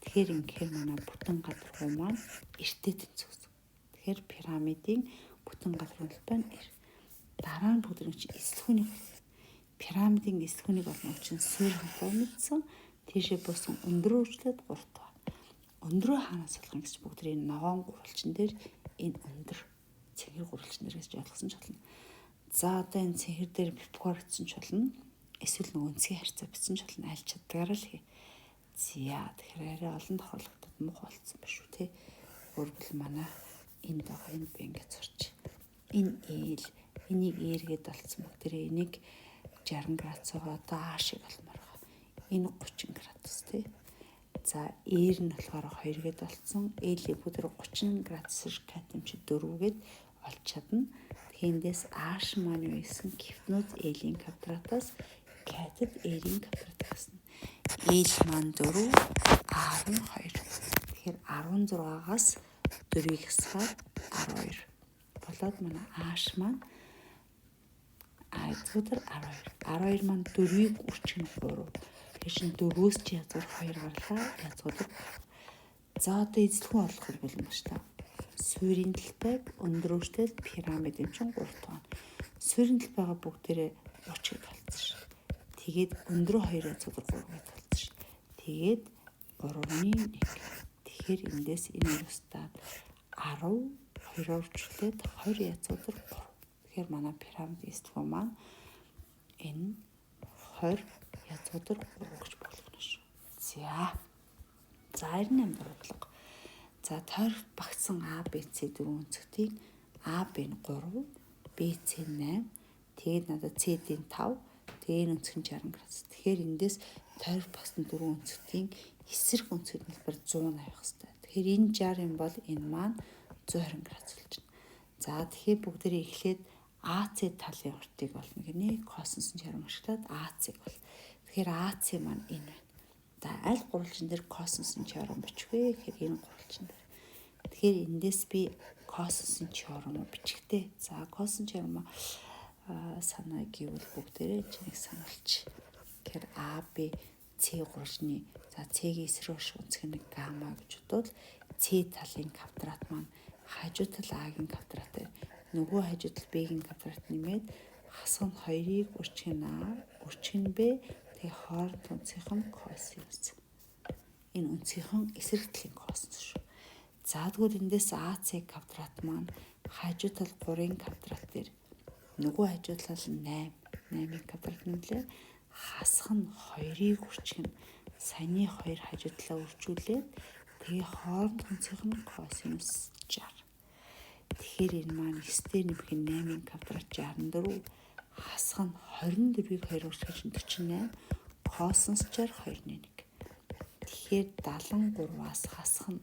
Speaker 1: Тэгэхээр ингэхээр манай бүтэн гадаргуу маань 90-тэй тэнцүү гэсэн. Тэгэхээр пирамидын бүтэн гадаргуун талбай нь 90. Дараа нь бүгд нэг эслэхүүнийг пирамидын эслэхүүнийг олно чинь суурь хатуу мэдсэн. Тийшээ буусан өндрөө үрчлээд 3 дугаар. Өндрөө хаанаас олох юм гэж бүгд энэ ногоон гурвалжин дээр энэ өндөр цэнхэр гурвалжин дээр гэж ойлгосон ч болно. За одоо энэ цэнхэр дээр пифагор гэсэн ч болно. Эсвэл нөгөө өнцгийн харьцаа бичсэн ч болно. Аль чаддгаараа л хий. За тэгэхээр арай олон тохиолдолд муухай болцсон ба шүү те. Өөрөлд манай энд байгаа энэ би ингээд зурч. Энэ ээл энийг эргээд олцсон бүгдээрээ энийг 60 градусгаа одоо А шиг олмоор байгаа. Энэ 30 градус тий. За R нь болохоор 2 гээд олцсон. L-ийг бүгд 30 градус катем чи 4 гээд олж чадна. Тэгэндээс H маань юу гэсэн гифтнүүд L-ийн квадратаас катет R-ийн квадрат гэсэн. L маань 4, R нь 2. Тэгэхээр 16-аас 4-ийг хасгаад 12. Болоод манай H маань А эзгүүдэр 12. 12 маань 4-ийг үрчин 3. Тэгэхээр чин 4-өөс чи язгуур 2 гарлаа. Язгуур 3. За одоо эзлэхүүн олоход бэлэн ба та. Суурийн талбайг өндөр өөрчлөлт пирамид юм чин 3 дугаар. Суурийн талбайгаа бүгдээрээ 30 гэж толцсон шин. Тэгээд өндрөө 2 язгуур 3 гэж толцсон шин. Тэгээд 3-ны 1. Тэгэхээр эндээс энэ өрөөстаад 10 2-оор үрчлээд 20 язгуур 3. Тэгэхээр манай пирамид эслэхүү маань энэ 20 язгуур 3 гэж болох нь шүү. За. За 98 дурдлага. За тойрог багтсан А, Б, С дөрвөн өнцгтийг А, Б нь 3, Б, С 8, тэгээд надад С, Д нь 5, тэгээд энэ өнцөг нь 60 градус. Тэгэхээр эндээс тойрог багтсан дөрвөн өнцгтийн эсрэг өнцөг нь болохоор 180 байх хэрэгтэй. Тэгэхээр энэ 60 юм бол энэ маань 120 градус болж байна. За тэгэхээр бүгдээрээ эхлээд АЦ талын уртыг олно гинэ. Косинусын теорем ашиглаад АЦ-ыг бол. Тэгэхээр АЦ маань энэ байна. За аль гурвалжин дээр косинусын теорем бичих вэ гэхээр энэ гурвалжин дээр. Тэгэхээр эндээс би косинусын теоремоо бичихтэй. За косинус теоремоо санаа гэвэл бүгдээрээ чинийг сануулчих. Тэгэхээр А, Б, С гурвалжны за С-гийн эсрэг өнцөг нь гамма гэж бодвол С талын квадрат маань хажуу тал А-гийн квадратаар нөгөө хажуу тал Б-гийн квадрат нэмээд хасах нь 2-ыг үрчих нь А, үрчих нь Б, тэгээ хооронд өнцгийнх нь косинус. Энэ өнцгийнхэн эсрэг талын косинус шүү. За тэгвэл эндээс АЦ квадрат маань хажуу тал 3-ын квадрат дээр нөгөө хажуу тал нь 8, 8-ын квадрат нэмлээ. Хасах нь 2-ыг үрчих нь саяны 2 хажуу талаа үржүүлээд тэгээ хооронд өнцгийнх нь косинус 60. Тэгэхээр энэ маань 9 дээр нэмэх нь 8-ын квадрат 64, хасах нь 24-ийг 2 үржих чинь 48, косинус 60 2-ны 1. Тэгэхээр 73-аас хасах нь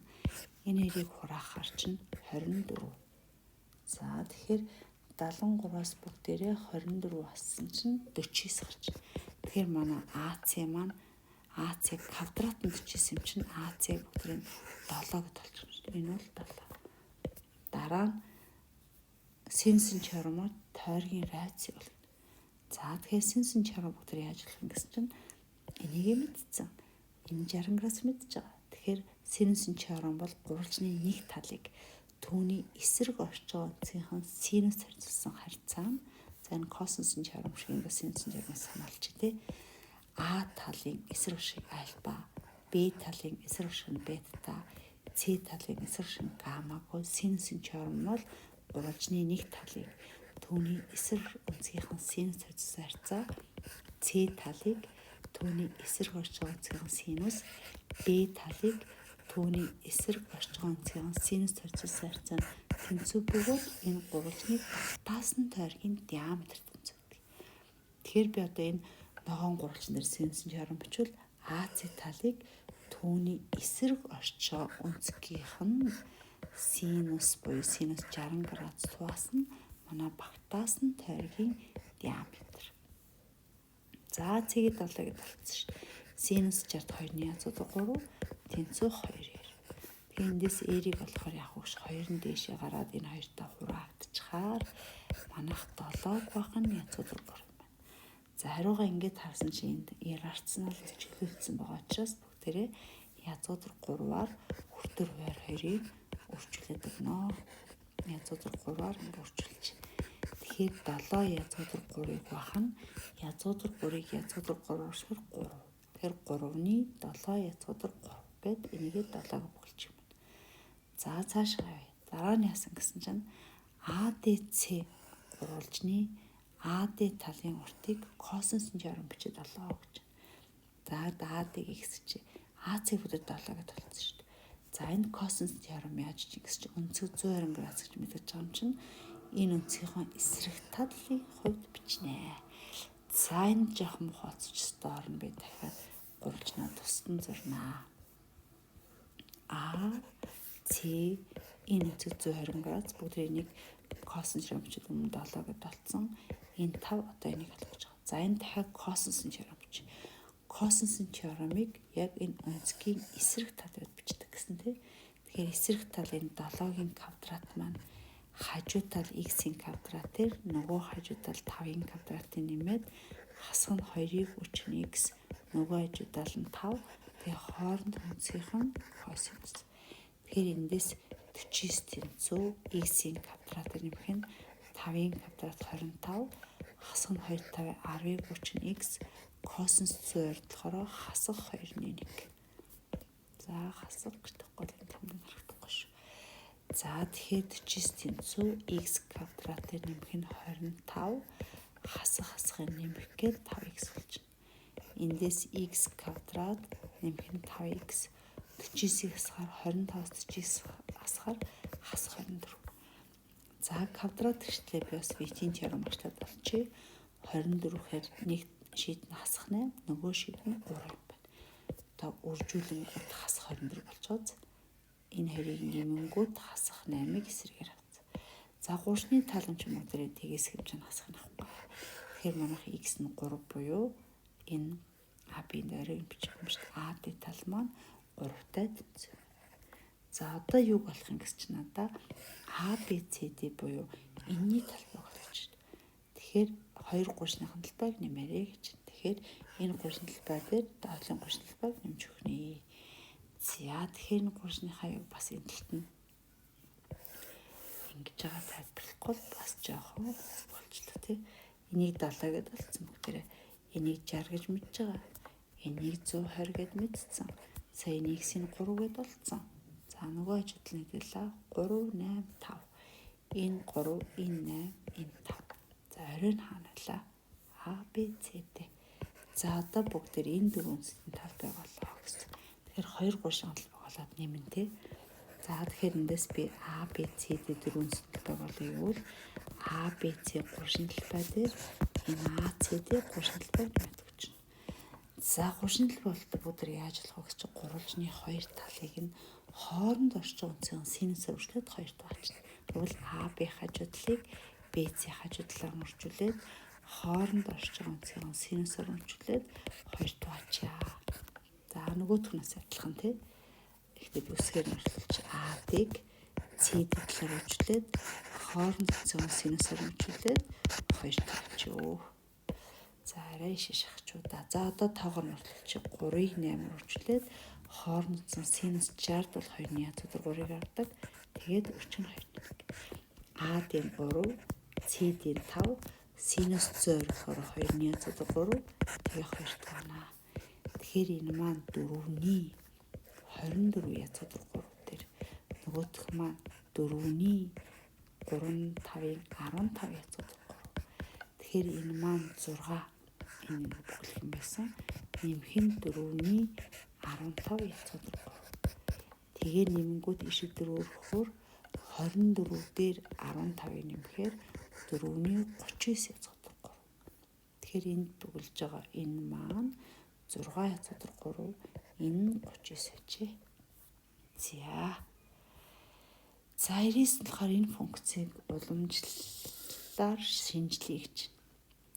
Speaker 1: энэ хоёрыг хураахаар чинь 24. За тэгэхээр 73-аас бүгдээрээ 24 хассан чинь 49 гарч. Тэгэхээр манай АЦ маань АЦ квадрат нь 49 юм чинь АЦ бүгдээрээ 7 гэж толчих. Энэ бол 7. Дараа нь синусын теоремоор тойргийн раци болно. За тэгэхээр синусын теорем бүгдээр яаж болох юм гэсэн чинь энийг мэдсэн. Энэ 60 градус мэдж байгаа. Тэгэхээр синусын теорем бол гурвалжны нэг талыг түүний эсрэг орж байгаа өнцгийнхэн синус харьцуулсан харьцаа нь за энэ косинусын теорем шиг ингээд синусын теоремыг санаалчих тий. А талын эсрэг шиг альфа, Б талын эсрэг шиг нь бета, С талын эсрэг шиг нь гамма гоо синусын теорем нь бол гурвалжны нэг талыг түүний эсрэг өнцгийнхэн синус харьцуулсан харьцаа, С талыг түүний эсрэг орж байгаа өнцгийнхэн синус, Б талыг түүний эсрэг орж байгаа өнцгийнхэн синус харьцуулсан харьцаа нь тэнцүү бөгөөд энэ гурвалжны багтаасан тойргийн диаметр тэнцүү гэдэг. Тэгэхээр би одоо энэ ногоон гурвалжин дээр синусын теорем бичвэл АЦ талыг түүний эсрэг орчоо өнцгийнх нь синус буюу синус 60 градус хуваасан манай багтаасан тойргийн диаметр. За цэгээ 7 гэдээ болцсон шүү дээ. Синус 60 2-ны язууд 3 тэнцүү 2-ээр. Тэгээ эндээс эрийг болохоор яг хөш 2 нь дээшээ гараад энэ хоёртой хураагдчихаар манайх 7-г байх нь язууд 3 юм байна. За хариугаа ингээд харсан чинь энд иррационал чиглүүлсэн байгаа учраас бүгдээрээ язууд 3-аар хүртэр хуваар 2-ыг өрчүүлээд өгнө. Язууд 3-аар ингээд өрчүүлж. Тэгэхээр 7 язууд 3-ыг байх нь язууд 3-ыг язууд 3 өршөхөр 3. Тэгэхээр 3-ны 7 язууд 3 гэд энийгээ 7-г бүгэлж юм. За цаашгаа явъя. Дараа нь яасан гэсэн чинь ADC гурвалжны AD талын уртыг косинусын теорем бичээд олоо гэж. За AD-г x чи AC бүдэд 7 гэдээ болцсон шүү дээ. За энэ косинус теорем яаж чинь гэсэн чинь өнцөг 120 градус гэж мэдэж байгаа юм чинь энэ өнцгийнхөө эсрэг талын хувьд бичнэ. За энэ жоохон мухацч доор нь би дахиад гурвалжнаа тусдан зурнаа. А С энэ өнцөг 120 градус бүгд энийг косинус теорем бичээд өмнө 7 гэдээ болцсон. Энэ 5 одоо энийг олох гэж байгаа. За энэ дахиад косинусын теорем бич. Косинусын теоремыг яг энэ өнцгийн эсрэг талд бичдэг гэсэн тийм. Тэгэхээр эсрэг тал энэ 7-гийн квадрат маань хажуу тал x-ийн квадрат дээр нөгөө хажуу тал 5-ын квадратыг нэмээд хасах нь 2-ыг өчнө x нөгөө хажуу тал нь 5 тэгээ хооронд өнцгийнх нь косинус. Тэгэхээр эндээс 49 тэнцүү x-ийн квадратыг нэмэх нь 5-ын квадрат 25 хасах нь 2 5 10-ыг өчнө x косинус 120 болохоор хасах 2-ны 1. За хасах гэж таахгүй л энэ тэмдэг харагдахгүй шүү. За тэгэхээр 49 тэнцүү x квадратыг нэмэх нь 25 хасах хасахыг нэмэх гээд 5x болчихно. Эндээс x квадрат нэмэх нь 5x 49-ийг хасахаар 25-аас 49 хасахаар хасах 24. За квадрат гэжлээ би бас витийн теорем ашиглаад болчихъя. 24 гэхээр нэг шийд нь хасах 8, нөгөө шийд нь 3 юм байна. Одоо үржүүлэнгүүт хасах 24 болчихоц. Энэ хоёрыг нэмэнгүүт хасах 8-ыг эсрэгээр авц. За гуршны таламж мөдрөө тгээс хэмжээ нь хасах нь авахгүй. Тэгэхээр манайх x нь 3 буюу энэ AB-ийн дойрыг бичих юм шүү дээ. AD тал маань 3-тай тэнцв. За одоо юуг олох юм гэсэн чинь надаа ABCD буюу энэний талбайг олох гэж байна. Тэгэхээр 2 гуршныхан талбайг нэмээрэй гэж. Тэгэхээр энэ гуршин талбай дээр доотлын гуршин талбайг нэмж өгнө. За тэгэхээр энэ гуршныхаа юг бас энэ талд нь ингэж байгаа тайлбарлахгүй бас жоохон болчлоо тий. Энийг 70 гэдээ болсон бүгдээрээ. Энийг 60 гэж мэдж байгаа. Энийг 120 гэд мэдсэн. Сая энийг x-ийн 3 гэд болцсон. За нөгөө хажууд нь хэдэлээ 3 8 5. Энэ 3, энэ 8, энэ 5. За оройн хаана байлаа? А Б С Д. За одоо бүгдээр энэ дөрвөн үнцний талбайг олоо гэсэн. Тэгэхээр 2 3 шин талбайг олоод нэмэн тий. За тэгэхээр эндээс би А Б С Д дөрвөн үнцний талбайг олъё гэвэл А Б С 3 шин талбай дээр энэ А С Д 3 шин талбайг нэмээд өгч. За 3 шин талбай болтол бүгд яаж болох вэ гэж чинь гурвалжны хоёр талыг нь хооронд орчих үнцгийн синусээр үржлээд хоёр хуваачна. Тэгвэл А Б хажуу талыг Б С хажуу талаар үржүүлээд хооронд орж байгаа үнцгийн синусээр үржүүлээд хоёр хуваачаа. За нөгөөх нь бас адилхан тий. Гэхдээ би үсгээр нь орчуулж А Д-г С Д талаар үржүүлээд хооронд үнцгийн синусээр үржүүлээд хоёр хуваачаа. За арай ишээ шахачуу да. За одоо тоогоор нь орчуулчих 3-ыг 8-аар үржүүлээд хооронд синус 60 бол 2-ны язууд 3-ыг авдаг. Тэгээд өчн 2 нэг. А D-н 3, С D-н 5, синус 120 болохоор 2-ны язууд 3, тэгээ 2 таана. Тэгэхээр энэ маань 4-ний 24 язууд 3 дээр нөгөөх маань 4-ний 3 5-ын 15 язууд 3. Тэгэхээр энэ маань 6 энэ нэг бүглэх юм байсан. Нэмэх нь 4-ний 15 язууд 3. Тэгээ нэмэнгүүд иш 4 өргөхөөр 24 дээр 15-ыг нэмэхээр 4-ний 39 язууд 3. Тэгэхээр энд бөглөж байгаа энэ маань 6 хязгаар 3, энэ нь 39 ажээ. За. За 99 нь болохоор энэ функцийг уламжлалаар шинжлэе гэж.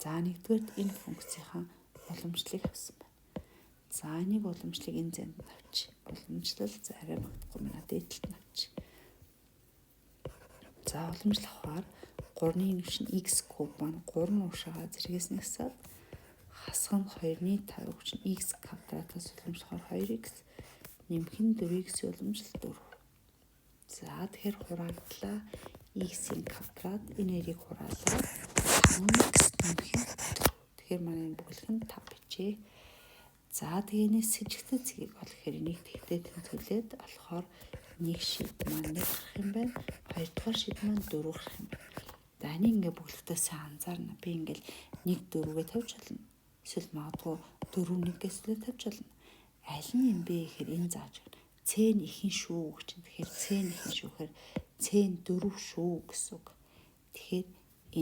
Speaker 1: За нэгдүгээрт энэ функцийнхаа уламжлалыг авсан байна. За энийг уламжлалыг энэ зэнд авч. Уламжлал за арай магадгүй манай дээд талд нь авч. За уламжлал авахаар 3-ны нөвш нь x куб маань 3 уушаага зэргээс нэгсаад хасах нь 2-ны 5 хүч нь x квадратаас уламжлахаар 2x нэмэх нь 4x-ийн уламжлал 4. За тэгэхээр хураагдлаа. X-ийн квадрат энэ хоёрыг хураалаа. 5x нэмэх нь 4. Тэгэхээр манай энэ бүглэх нь 5 бичээ. За тэгээ энэ сэжигтэй цэгийг олох гэхээр энийг тэгтээ тэнцвүүлээд олохоор нэг шид маань 1 гарах юм байна. Хоёрдугаар шид маань 4 гарах юм байна. За энийг ингээ бүглэхдээ сайн анзаарна. Би ингээл 1 4-гээ тавьж болно. Эсвэл магадгүй 4 1-ээс л тавьж болно. Аль нь юм бэ гэхээр энэ зааж өгнө. С нь ихэн шүү гэж. Тэгэхээр С нь ихэн шүү гэхээр С нь 4 шүү гэсэн үг. Тэгэхээр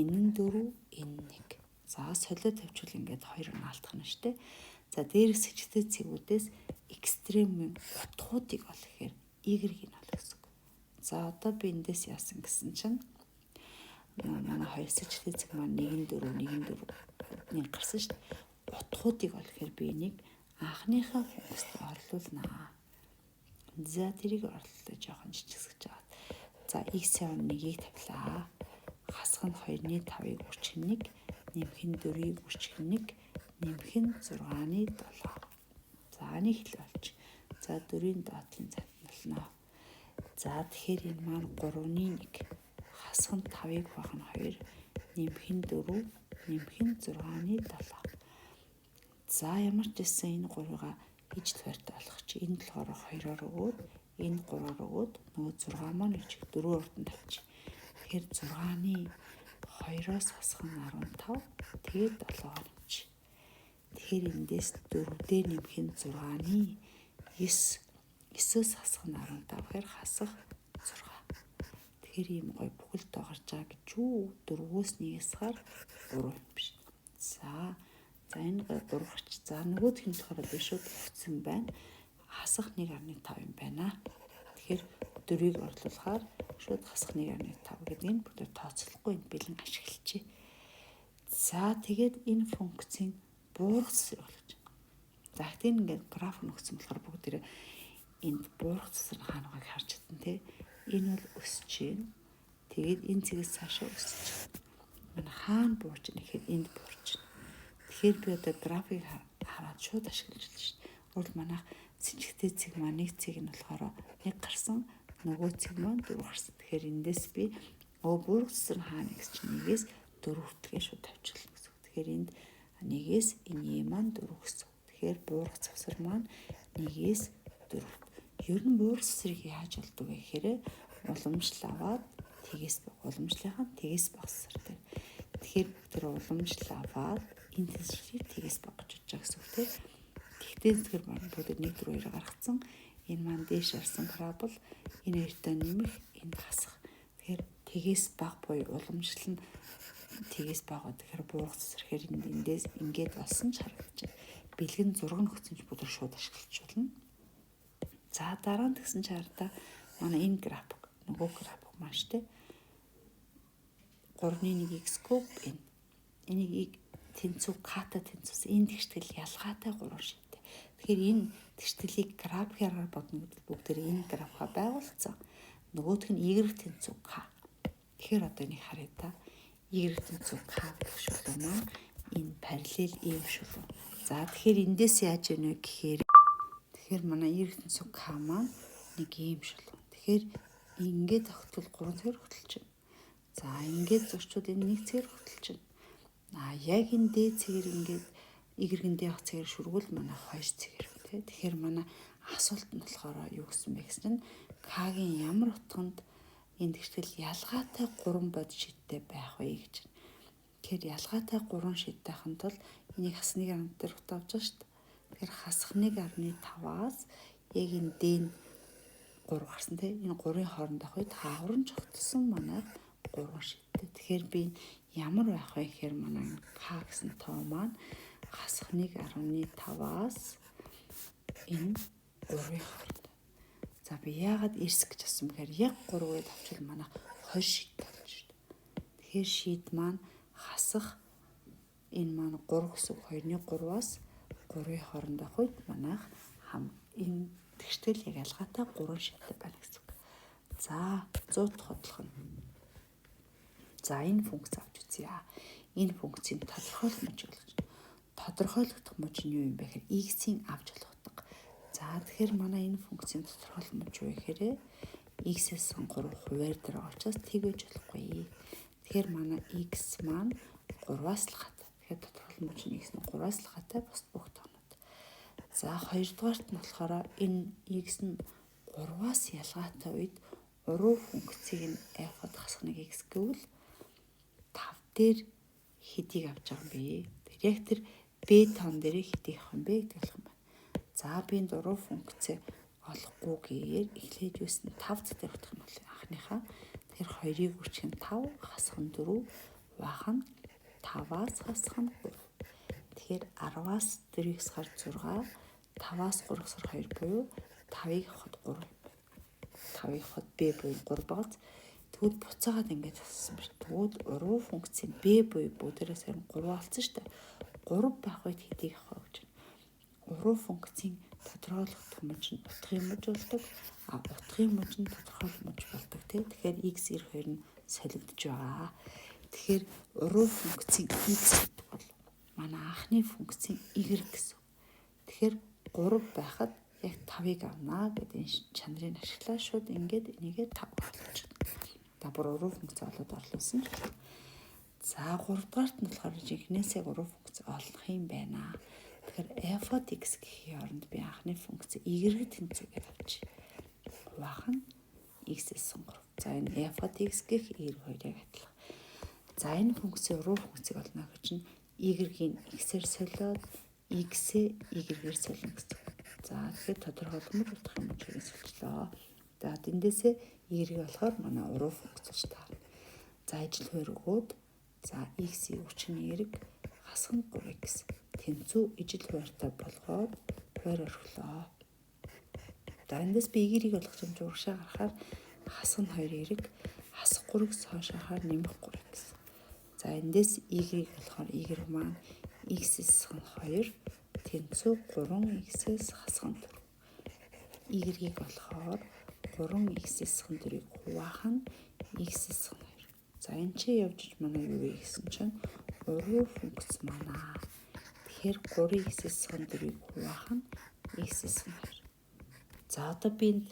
Speaker 1: энэ нь 4, энэ нь 1. За солио тавьчвал ингээд хоёр нь алдах нь шүү дээ. За дээрх сэжигтэй цэгүүдээс экстремийн утгуудыг олох гэхээр y-ийг нь олох гэсэн үг. За одоо би эндээс яасан гэсэн чинь манай хоёр сэжигтэй цэг маань 1 4 1 4 нэг гарсан шүү дээ. Утгуудыг олох гэхээр би энийг анхныхаа функцд орлуулнаа. За тэрийг орлуулаа жоохон жижигсгэж аваад. За x-ийн 1-ийг тавилаа. Хасах нь 2-ны 5-ыг үрчих 1, нэмэх нь 4-ийг үрчих 1, нэмэх нь 6-ны 7. За нэг хэл олж. За 4-ийн доотлын цат болно. За тэгэхээр энэ маань 3-ны 1. Хасах нь 5-ыг хуваах нь 2, нэмэх нь 4, нэмэх нь 6-ны 7. За ямар ч байсан энэ 3-ыг ижил байртай болох чи энэ болохоор 2-оор өгөөд энэ 3-оор өгөөд нөгөө 6 маань ичиг 4 урд нь тавьчих. Тэгэхээр 6-ны 2-оос хасах нь 15, тэгээд 7-оор нэмчих. Тэгэхээр эндээс 4 дээр нэмэх нь 6-ны 9, 9-өөс хасах нь 15 гэхээр хасах 6. Тэгэхээр ийм гоё бүхэл тоо гарч байгаа гэж юу? 4-өөс 1-ээс хаар 3 юм биш. За за энэ гоё 3 гарч. За нөгөөх нь болохоор би шууд өгсөн байна. Хасах 1.5 юм байна. Тэгэхээр 4-ийг орлуулахаар шууд хасах 1.5 гэдгийг бүгд тооцоолохгүй энэ бэлэн ашиглажээ. За тэгээд энэ функцийн буурах цэсрэг болгож байна. За тэгэхээр ингээд граф нөхцөн болохоор бүгд тэрэ энд буурах цэсэр хаана байгааг харж чадна те. Энэ бол өсөж байна. Тэгээд энэ цэгээс цаашаа өсөж байна. Манай хаана буурч байна гэхээр энд буурч байна. Тэгэхээр би одоо графыг хараад шууд ашиглаж байна шүү дээ. Өөрөлд манайх сэжигтэй цэг маань нэг цэг нь болохоор 1 гарсан, нөгөө цэг маань 4 гарсан. Тэгэхээр эндээс би буурах цэсэр хаана гэж чинь 1-ээс 4 хүртэлгээ шууд тавьчихлаа гэсэн үг. Тэгэхээр энд 1-ээс энэ е маань 4 гэсэн үг. Тэгэхээр буурах завсар маань 1-ээс 4. Ер нь буурах завсрыг яаж олдог вэ гэхээр уламжлал аваад тэгээс уламжлалынхаа тэгээс багасгар дээр. Тэгэхээр тэр уламжлал аваад энэ тэнцвэрийг тэгээс бага гэж бодож байгаа гэсэн үг тийм. Тэгтээ тэгэхээр маань бүгд 1 4 2 гаргацсан. Энэ маань дээш арсан парабол, энэ хоёртой нэмэх, энд хасах. Тэгэхээр тэгээс бага буюу уламжлал нь тэгээс бага. Тэгэхээр буурах цэсрэхээр эндээс ингээд олсон ч харагдаж байна. Бэлгэн зураг нөхцөн ч бүгд шууд ашиглаж болно. За дараа нь тэгсэн чи хараа манай энэ график нөгөө график маань штэ 3-ны 1 x куб энэ. Энийг тэнцүү к-та тэнцвсэн. Энэ тэгштгэл ялгаатай 3 шидтэй. Тэгэхээр энэ тэгштгэлийг графикаар бодно гэдэг бүгдээр энэ графика байгуулсан. Нөгөөх нь y тэнцүү к. Тэгэхээр одоо энийг харъя та. Y тэнцүү к гэх шүлүү маань энэ параллел ийм шүлүү. За тэгэхээр эндээс яаж яах вэ гэхээр тэгэхээр манай y тэнцүү к маань нэг ийм шүлүү. Тэгэхээр ингээд тогтвол 3 цэгээр хөтөлж байна. За ингээд зурчууд энэ нэг цэгээр хөтөлж байна. А яг энэ дээд цэгээр ингээд y-ийн дэх цэгээр шүргүүл манай 2 цэгээр тий. Тэгэхээр манай асуулт нь болохоор юу гэсэн бэ гэсэн чинь к-гийн ямар утганд энэ тэгштгэл ялгаатай 3 бод шидтэй байх вэ гэж. Тэгэхээр ялгаатай 3 шидтэй хань тул энийг хас 1.5 дээр утаа авч байгаа шүү дээ. Тэгэхээр хасах 1.5-аас яг энэ d нь 3 гарсан тий. Энэ 3-ын хооронд авах үед хаагур нь чогтсон манай 3 шидтэй. Тэгэхээр би Ямар байх вэ гэхээр манай К гэсэн тоо маань хасах 1.5-аас энэ 3-ын хооронд. За би яагаад эрс гэж асуусан бэхээр яг 3-ыг авчвал манай 2 шид болж шүү дээ. Тэгэхээр шид маань хасах энэ маань 3 гэсэн 2-ны 3-аас 3-ын хооронд байх үед манайх хам энэ тэгштэл яг ялгаатай 3 шидтэй байна гэсэн үг. За 100 дахь бодлого нь. За энэ функц авч үзье. Энэ функцийн тодорхойлох мөч болгож. Тодорхойлогдох мөч нь юу юм бэ гэхээр x-ийн авч болох утга. За тэгэхээр манай энэ функцийн тодорхойлох мөч юу гэхээр x-ээс 3 хувиар дээр байгаа учраас тэгэж болохгүй. Тэгэхээр манай x маань 3-аас л хат. Тэгэхээр тодорхойлох мөч нь x нь 3-аас л хатай бусд бүх тоонууд. За хоёрдугаарт нь болохоор энэ x нь 3-аас ялгаатай үед уруу функцийг нь f-д хасах нэг x гэвэл 5 дээр хэдийг авч байгаа юм бэ? Тэр яг тэр b тоон дээр хэдийг авах юм бэ гэдэг болох юм байна. За би энэ уруу функц олохгүйгээр эхлээд юусэн 5 дээр утгах юм бол анхныхаа тэр 2-ыг үрчих нь 5 хасах нь 4 хуваах нь 5-аас хасах нь 3. Тэгэхээр 10-аас 4-ийг хасахаар 6, 5-аас 3 хасахаар 2 буюу 5-ыг авахад 3. 5-ыг авахад b буюу 3 байгааз. Тэгвэл буцаагаад ингэж асуусан байна. Тэгвэл уруу функцийн b буюу бүгдээрээ сарын 3 олцсон шүү дээ. 3 байх үед хэдийг авах вэ гэж байна. Уруу функцийн тодорхойлогдох мөч нь утгын мөч болдог. А утгын мөч нь тодорхойлох мөч болдог тий. Тэгэхээр x 92 нь солигдож байгаа. Тэгэхээр уруу функцийн x гэдэг бол манай анхны функцийн y гэсэн. Тэгэхээр 3 байхад яг 5-ыг авнаа гэдэг энэ чанарыг ашиглаа шууд ингээд энийгээ 5 болгож байна. За бүр уруу функц олоод орлуулсан ч. За 3 дугаарт нь болохоор жинхнээсээ уруу функц олох юм байна. Тэгэхээр f от x гэхийн оронд би анхны функц y тэнцүү гэж авчих. Хуваах нь x-ээс 3. За энэ f от x гэх y хоёрыг адилхан. За энэ функцийн уруу функцийг олно гэж чинь y-ийг x-ээр солиод x-ээ y-ээр солино гэсэн. За тэгэхээр тодорхойлох утгын мөчийг солилцлоо. За тэндээсээ y-ийг болохоор манай уруу функц болж таарна. За ижил хуваар өгөөд за x-ийг өчнө y хасах нь 3x тэнцүү ижил хуваартай болгоод хуваар орхилоо. За эндээс би y-ийг олох юм чи урагшаа гарахаар хасах нь 2y хасах 3-ыг хойш харахаар нэмэх 3x. За эндээс y-ийг болохоор y маань x-с нь 2 тэнцүү 3x-ээс хасах нь 4. Y-ийг болохоор 3x-с 4-ийг хуваах нь x-с 2. За энэ чи явж манай юу вэ гэсэн чинь уруу функц манаа. Тэгэхээр 3x-с 4-ийг хуваах нь x-с 2. За одоо би энд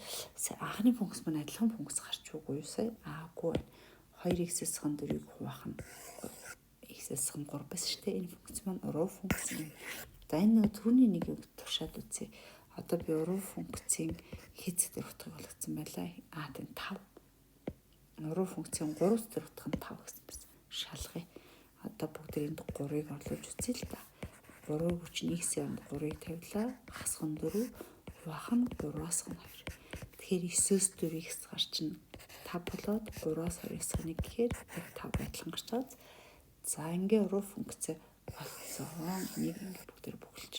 Speaker 1: анхны функц маань адилхан функц гарч үгүй юу сая? Аагүй байна. 2x-с 4-ийг хуваах нь x-с 3 байсан шүү дээ. Энэ функц маань уруу функц юм. За энэ нэг түрүүний нэг юм туршаад үзье. Одоо би уруу функцийн хэд дээр утгыг олгоцсон байлаа. А тийм 5. Уруу функцийн 3 дээр утга нь 5 гэсэн байсан. Шалгая. Одоо бүгд энд 3-ыг орлуулж үзье л та. 3-ыг өчнө x-ийн оронд 3-ыг тавилаа. Хасах нь 4, хуваах нь 3-аас 2. Тэгэхээр 9-өөс 4 x гар чинь 5 болоод 3-аас 2 x 1 гэхээр яг 5 адилхан гарч байгаа. За ингээ уруу функц олцсон. Энийг ингээ бүгдээр бөглөж.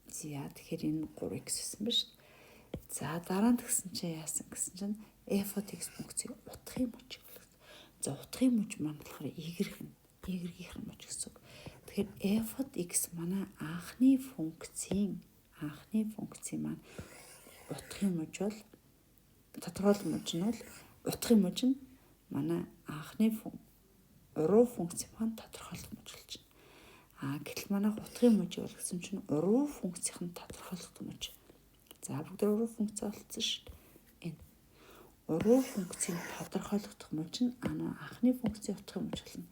Speaker 1: За тэгэхээр энэ 3x гэсэн ба шүү. За дараа нь тэгсэн чинь яасан гэсэн чинь f от x функцийг утгын мөч болгосон. За утгын мөч маань болохоор y нь y-ийнх нь мөч гэсэн үг. Тэгэхээр f от x манай анхны функцийн маань утгын мөч бол тодорхойлох мөч нь бол утгын мөч нь манай анхны уруу функц маань тодорхойлох мөч болж байна. А гэтэл манай утгын мөч болгосон чинь уруу функцийнх нь тодорхойлох мөч. За бүгд уруу функц олцсон шүү дээ. Энэ уруу функцийн тодорхойлогдох мөч нь анхны функцийн утгын мөч болно.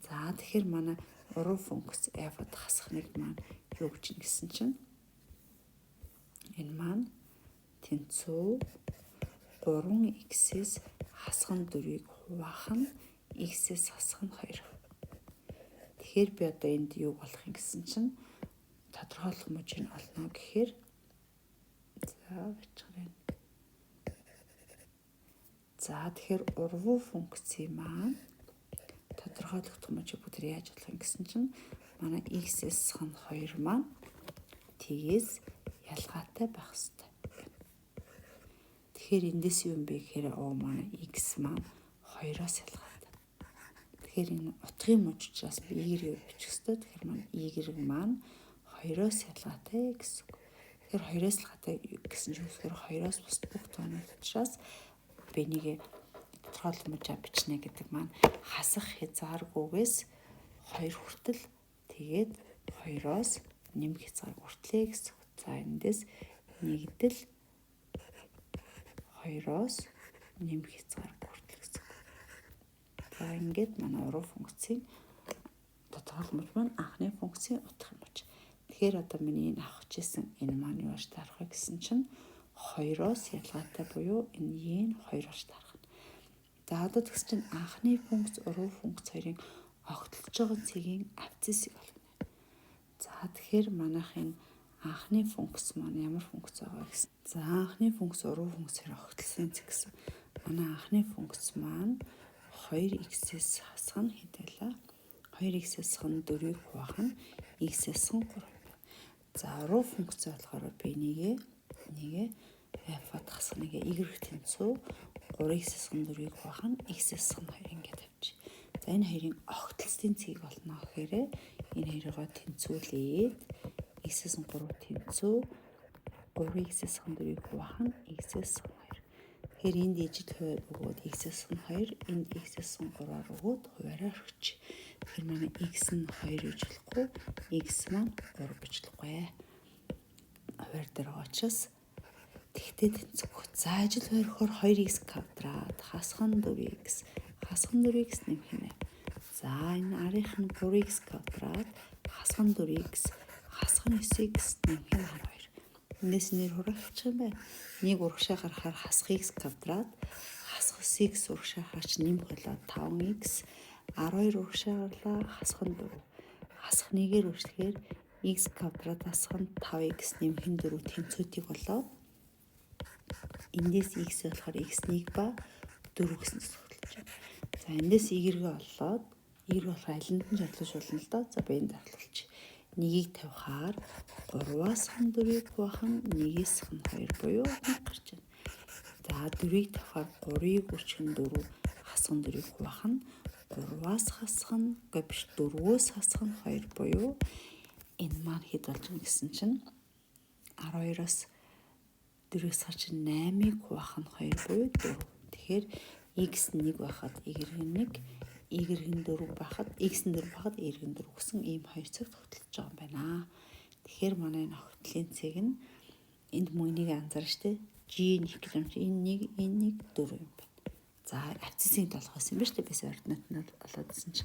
Speaker 1: За тэгэхээр манай уруу функц f-д хасах нэг маань юу гэж нэгсэн чинь энэ маань тэнцүү 3x-ээс хасах нь 4-ийг хуваах нь x-ээс хасах нь 2. Тэгэхээр би одоо энд юу болох юм гэсэн чинь тодорхойлох мөчийг олно гэхээр за бичгэрэн. За тэгэхээр урвуу функцийн маань Тодорхойлогдох мөчийг бүгд яаж болох юм гэсэн чинь манай x-с хан 2 маань тгээс ялгаатай байх ёстой. Тэгэхээр эндээс юу юм бэ гэхээр манай x маань 2-оос ялгаатай. Тэгэхээр энэ утгын мөч учраас би y-ийг бичих ёстой. Тэгэхээр маань y маань 2-оос ялгаатай гэсэн үг. Тэгэхээр 2-оос ялгаатай гэсэн чинь үсгээр 2-оос бус бүх тоонууд учраас би нэг тодорхойлох мөчөө бичнэ гэдэг маань хасах хязгааргүйгээс 2 хүртэл, тэгээд 2-оос нэмэх хязгаар хүртлээ гэсэн үг. За, эндээс нэгдэл 2-оос нэмэх хязгаар хүртэл гэсэн үг. За, ингээд манай уруу функцийн тодорхойлох мөч маань анхны функцийн утгын мөч. Тэгэхээр одоо миний энэ авах гэжсэн энэ маань юу болж таарах вэ гэсэн чинь 2-оос ялгаатай буюу энэ y нь 2 болж таарах. За, одоо тэгс чинь анхны функц, уруу функц хоёрын огтлож байгаа цэгийн абсциссыг олно. За, тэгэхээр манайх энэ анхны функц маань ямар функц байгаа гэсэн. За, анхны функц, уруу функцээр огтлсон цэг гэсэн. Манай анхны функц маань 2x-ээс хасах нь хэд байлаа? 2x-ээс хасах нь 4-ийг хуваах нь x-ээс 3 юм байна. За, уруу функц болохоор би нэгээ нэгээ f-ад хасах нэгээ y тэнцүү 3x-ээс 4-ийг хуваах нь x-ээс 2 ингээд тавьчих. За, энэ хоёрын огтлцын цэгийг олно гэхээр энэ хоёроо тэнцвүүлээд x-ээс 3 тэнцүү 3x-ээс 4-ийг хуваах нь x-ээс 2. Тэгэхээр энд ижил хувиар өгөөд x-ээс 2, энд x-ээс 3-аар өгөөд хувиараа орхич. Тэгэхээр манай x нь 2 гэж болохгүй, x маань 3 гэж болохгүй. Хувиар дээр байгаа учраас тэгтээ тэнцвэх. За, ижил хувиар өгөхөөр 2x квадрат хасах нь 4x, хасах нь 4x нэмэх нэ. За, энэ арын нь 3x квадрат хасах нь 4x, хасах нь 9x нэмэх нь 12. Эндээс нэр хураахчих юм байна. Нэг урагшаа гаргахаар хасах x квадрат, хасах 9x урагшаа хараач нэмэх болоод 5x, 12 урагшаа гарлаа, хасах нь 4. Хасах нэгээр үрчлэхээр x квадрат хасах нь 5x нэмэх нь 4 тэнцвүүдийг болоод эндээс x болохоор x1 ба 4 гэсэн зохиолж байна. За, эндээс y-гээ оллоод, y болохоор алинд нь зарлуулж болно л доо. За, би энд зарлуулчих. Нэгийг тавихаар 3-аас хан 4-ийг хуваах нь 1-ээс хан 2 буюу 1 гарч байна. За, 4-ийг тавихаар 3-ыг үржих нь 4, хасах нь 4-ийг хуваах нь 3-аас хасах нь үгүй биш, 4-өөс хасах нь 2 буюу энэ маань хэд болж байгаа гэсэн чинь 12-оос 4-өөс гарч 8-ыг хуваах нь 2 буюу 4. Тэгэхээр x 1 байхад y 1, y нь 4 байхад x нь 4 байхад y нь 4 гэсэн ийм хоёр цэг тогтолцож байгаа юм байна. Тэгэхээр манай энэ огтлын цэг нь энд мөн нэг анзаарна штэ. G нэг гэж юм чи энэ 1, энэ 1, 4 юм байна. За, абсциссийн толгойс юм ба штэ, бис ординат нь болоодсэн чинь.